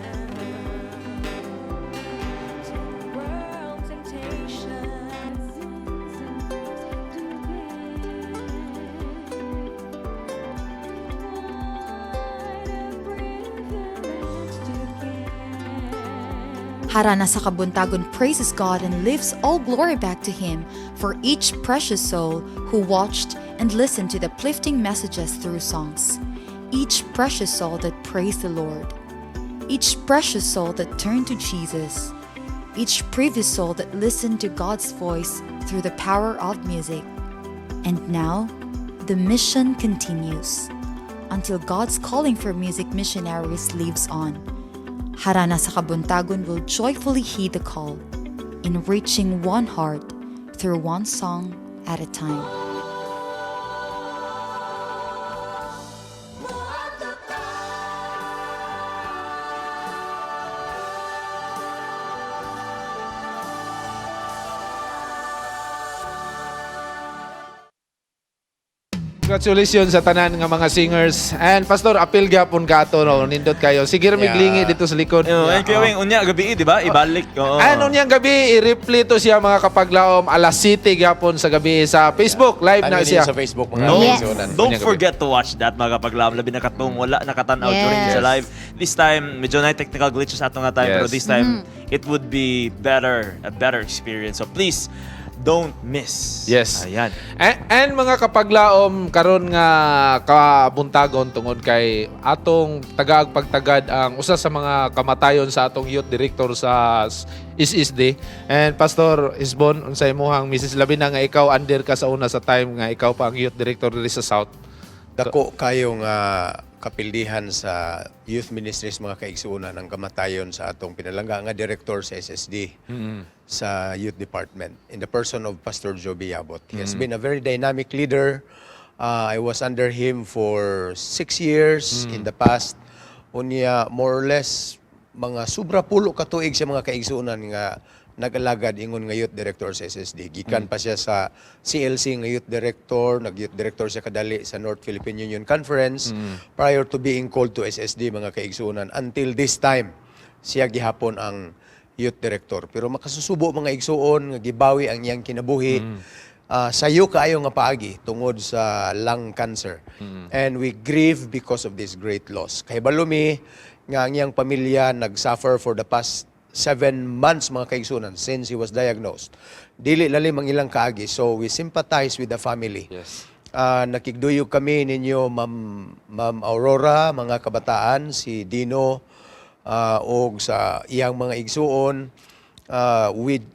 to the world's temptations, sins and griefs to bear. What a privilege to care.
Harana sa Kabuntagon praises God and lifts all glory back to Him for each precious soul who watched and listened to the uplifting messages through songs. Each precious soul that praised the Lord. Each precious soul that turned to Jesus. Each previous soul that listened to God's voice through the power of music. And now, the mission continues until God's calling for music missionaries lives on. Harana sa Kabuntagon will joyfully heed the call in reaching one heart through one song at a time.
Congratulations sa tanan nga mga singers. And Pastor, apil gyapon ka ato no, nindot kayo. Sige ra miglingi dito sa likod.
Yeah. And Kuya Weng, unya gabi, di ba? Ibalik. Oo.
And unyang gabi, i-replay to siya mga kapaglaom alas 7 gyapon sa gabi sa Facebook. Live na
Ano
siya.
sa Facebook mga
Don't,
kaigsuonan.
don't
Unyang gabi.
forget to watch that mga kapaglaom. Labi na katong wala nakatanaw during
Yes.
sa live. This time, medyo na technical glitches ato nga time.
Yes.
Pero this time, it would be better, a better experience. So please, don't miss.
Yes.
Ayan.
And mga kapaglaom karon nga kabuntagon tungod kay atong tagaag pagtagad ang usa sa mga kamatayon sa atong youth director sa SSD. And Pastor Isbon, unsay imong Mrs. Labina nga ikaw under ka sa una sa time nga ikaw pa ang youth director diri sa South.
Dako kayo nga kapildihan sa youth ministries mga kaigsuonan ang kamatayon sa atong pinalangga nga director sa SSD sa youth department in the person of Pastor Joby Yabot. He has been a very dynamic leader. I was under him for 6 years in the past. Unya, more or less, mga sobra pulo ka tuig sa mga kaigsuonan nga nag-alagad ingon nga youth director sa SSD. Gikan pa siya sa CLC nga youth director, nag-youth director siya kadali sa North Philippine Union Conference prior to being called to SSD mga kaigsuonan until this time siya gihapon ang youth director. Pero makasusubo mga igsuon nga gibawi ang iyang kinabuhi. Sayo kaayo nga paagi tungod sa lung cancer. And we grieve because of this great loss. Kay balumi nga ang iyang pamilya nag-suffer for the past 7 months mga kaigsunan since he was diagnosed. Dili lalim ang ilang kaagi. So we sympathize with the family.
Yes.
Nakigduyog kami ninyo Ma'am Aurora, mga kabataan, si Dino og sa iyang mga igsuon. We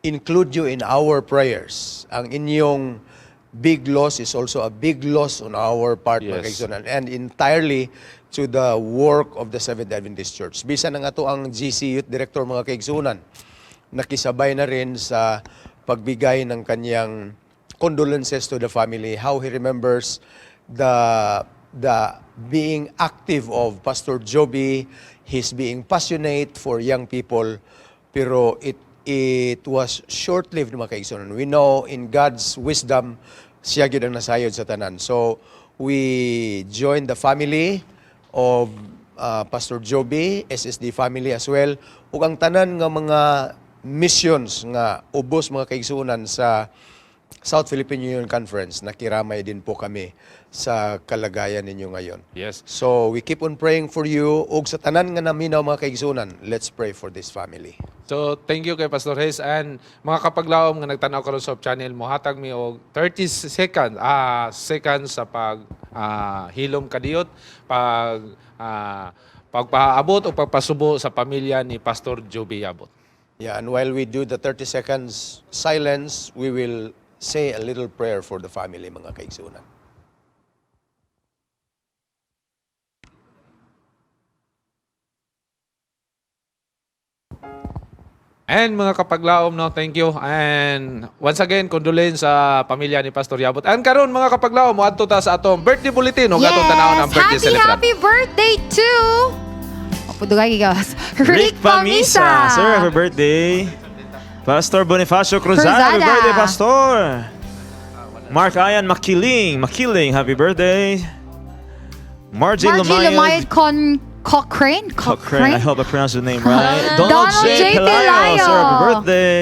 include you in our prayers. Ang inyong big loss is also a big loss on our part, mga kaigsuonan, and entirely to the work of the Seventh Adventist Church. Bisan na nga to ang GC Youth Director mga kaigsuonan, nakisabay na rin sa pagbigay ng kanyang condolences to the family, how he remembers the being active of Pastor Joby, his being passionate for young people, pero it was short-lived mga kaigsunan. We know in God's wisdom, siya gyud ang nasayod sa tanan. So we join the family of Pastor Joby, SSD family as well, ug ang tanan nga mga missions nga ubos, mga kaigsuonan, sa South Philippine Union Conference, nakiramay din po kami sa kalagayan ninyo ngayon. So we keep on praying for you ug sa tanan nga naminaw, mga kaigsuonan, let's pray for this family.
So, thank you kay Pastor Hayes and mga kapaglaom nga nagtanaw karon sa channel, mohatag mi og 30 seconds sa pag hilom kadiyot, pagpaabot o pagpasubo sa pamilya ni Pastor Joby Yabut.
Yeah, and while we do the 30 seconds silence, we will say a little prayer for the family, mga kaigsuonan.
And mga kapaglaom, no, thank you. And once again, condolence sa pamilya ni Pastor Yabut. And karon, mga kapaglaom, moadto ta sa atong birthday bulletin ug atong tanawon ang birthday
Happy,
celebrant.
happy birthday to Pudugay gigawas.
Rick Pamisa. Sir, happy birthday. Pastor Bonifacio Cruzada, happy
Cruzada.
birthday, Pastor. Mark Ian Makiling, Makiling, happy birthday. Margie,
Margie
Lumayad.
Lumayad Con Cochrane?
Cochrane, I hope I pronounced the name right.
Donald
Donald
J.
J. Pelayo, sir, happy
Pelayo.
birthday.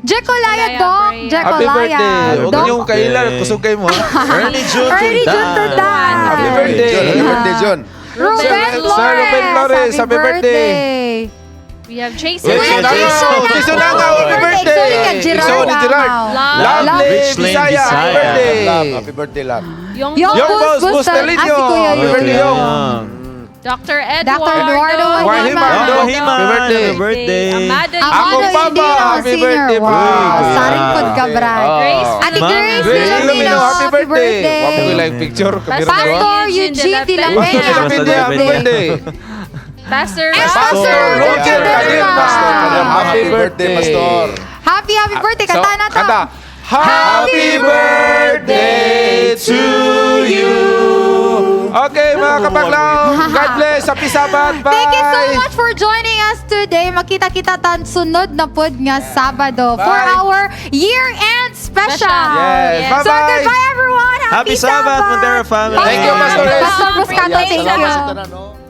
Jekolaya Doc.
Happy
Jekolaya.
birthday. Huwag
Doc.
niyong kailan, kusog kayo mo.
Ernie June
Ernie June Tundan.
Happy birthday.
John, happy birthday, John.
Ruben
Sir
Flores.
Ruben Flores, happy birthday.
We have Jason.
Jason Nangao, Jason Nangao, happy birthday.
Sorry ka, Gerard
Sorry, Gerard.
Nangao.
Lovely
Rich Lane
Bisaya, happy
Bisaya.
birthday.
Love, happy birthday, love.
Yung,
Yung
Yung
Bus
Bus
Bustalino.
Bustalino.
Ah, si Kuya
Happy
Yung.
birthday, Yung.
Dr. Eduardo.
Dr. Eduardo
Wahiman.
Wahiman,
Happy birthday.
happy birthday.
Amado
Amado
Akong papa,
Indino
happy
Senior.
birthday,
Wow.
bro.
Saring pod ka, Brad.
Oh.
Grace.
Ate
Ma'am
Grace
Grace
Filomeno,
Filomeno, happy birthday. Wa mo ko like picture. Kabiro
Pastor
ko.
Eugene De La
Pastor
Peña.
De La Peña, happy birthday.
Pastor
Pastor
Roger
Roger
Kadirma.
Pastor
Kadirma.
Happy birthday,
Pastor.
Happy, happy birthday.
So,
Kanta na to.
kanta. Happy birthday to you. Okay, mga kapaglaom. God bless. Happy Sabbath. Bye.
Thank you so much for joining us today. Makita-kita tan sunod na pod nga Sabado for
Bye.
our year-end special.
Yes.
So
Bye-bye.
goodbye, everyone.
Happy Sabbath, Montero family.
Thank you, Pastor.
Pastor Buscato, thank
Salamat.
you.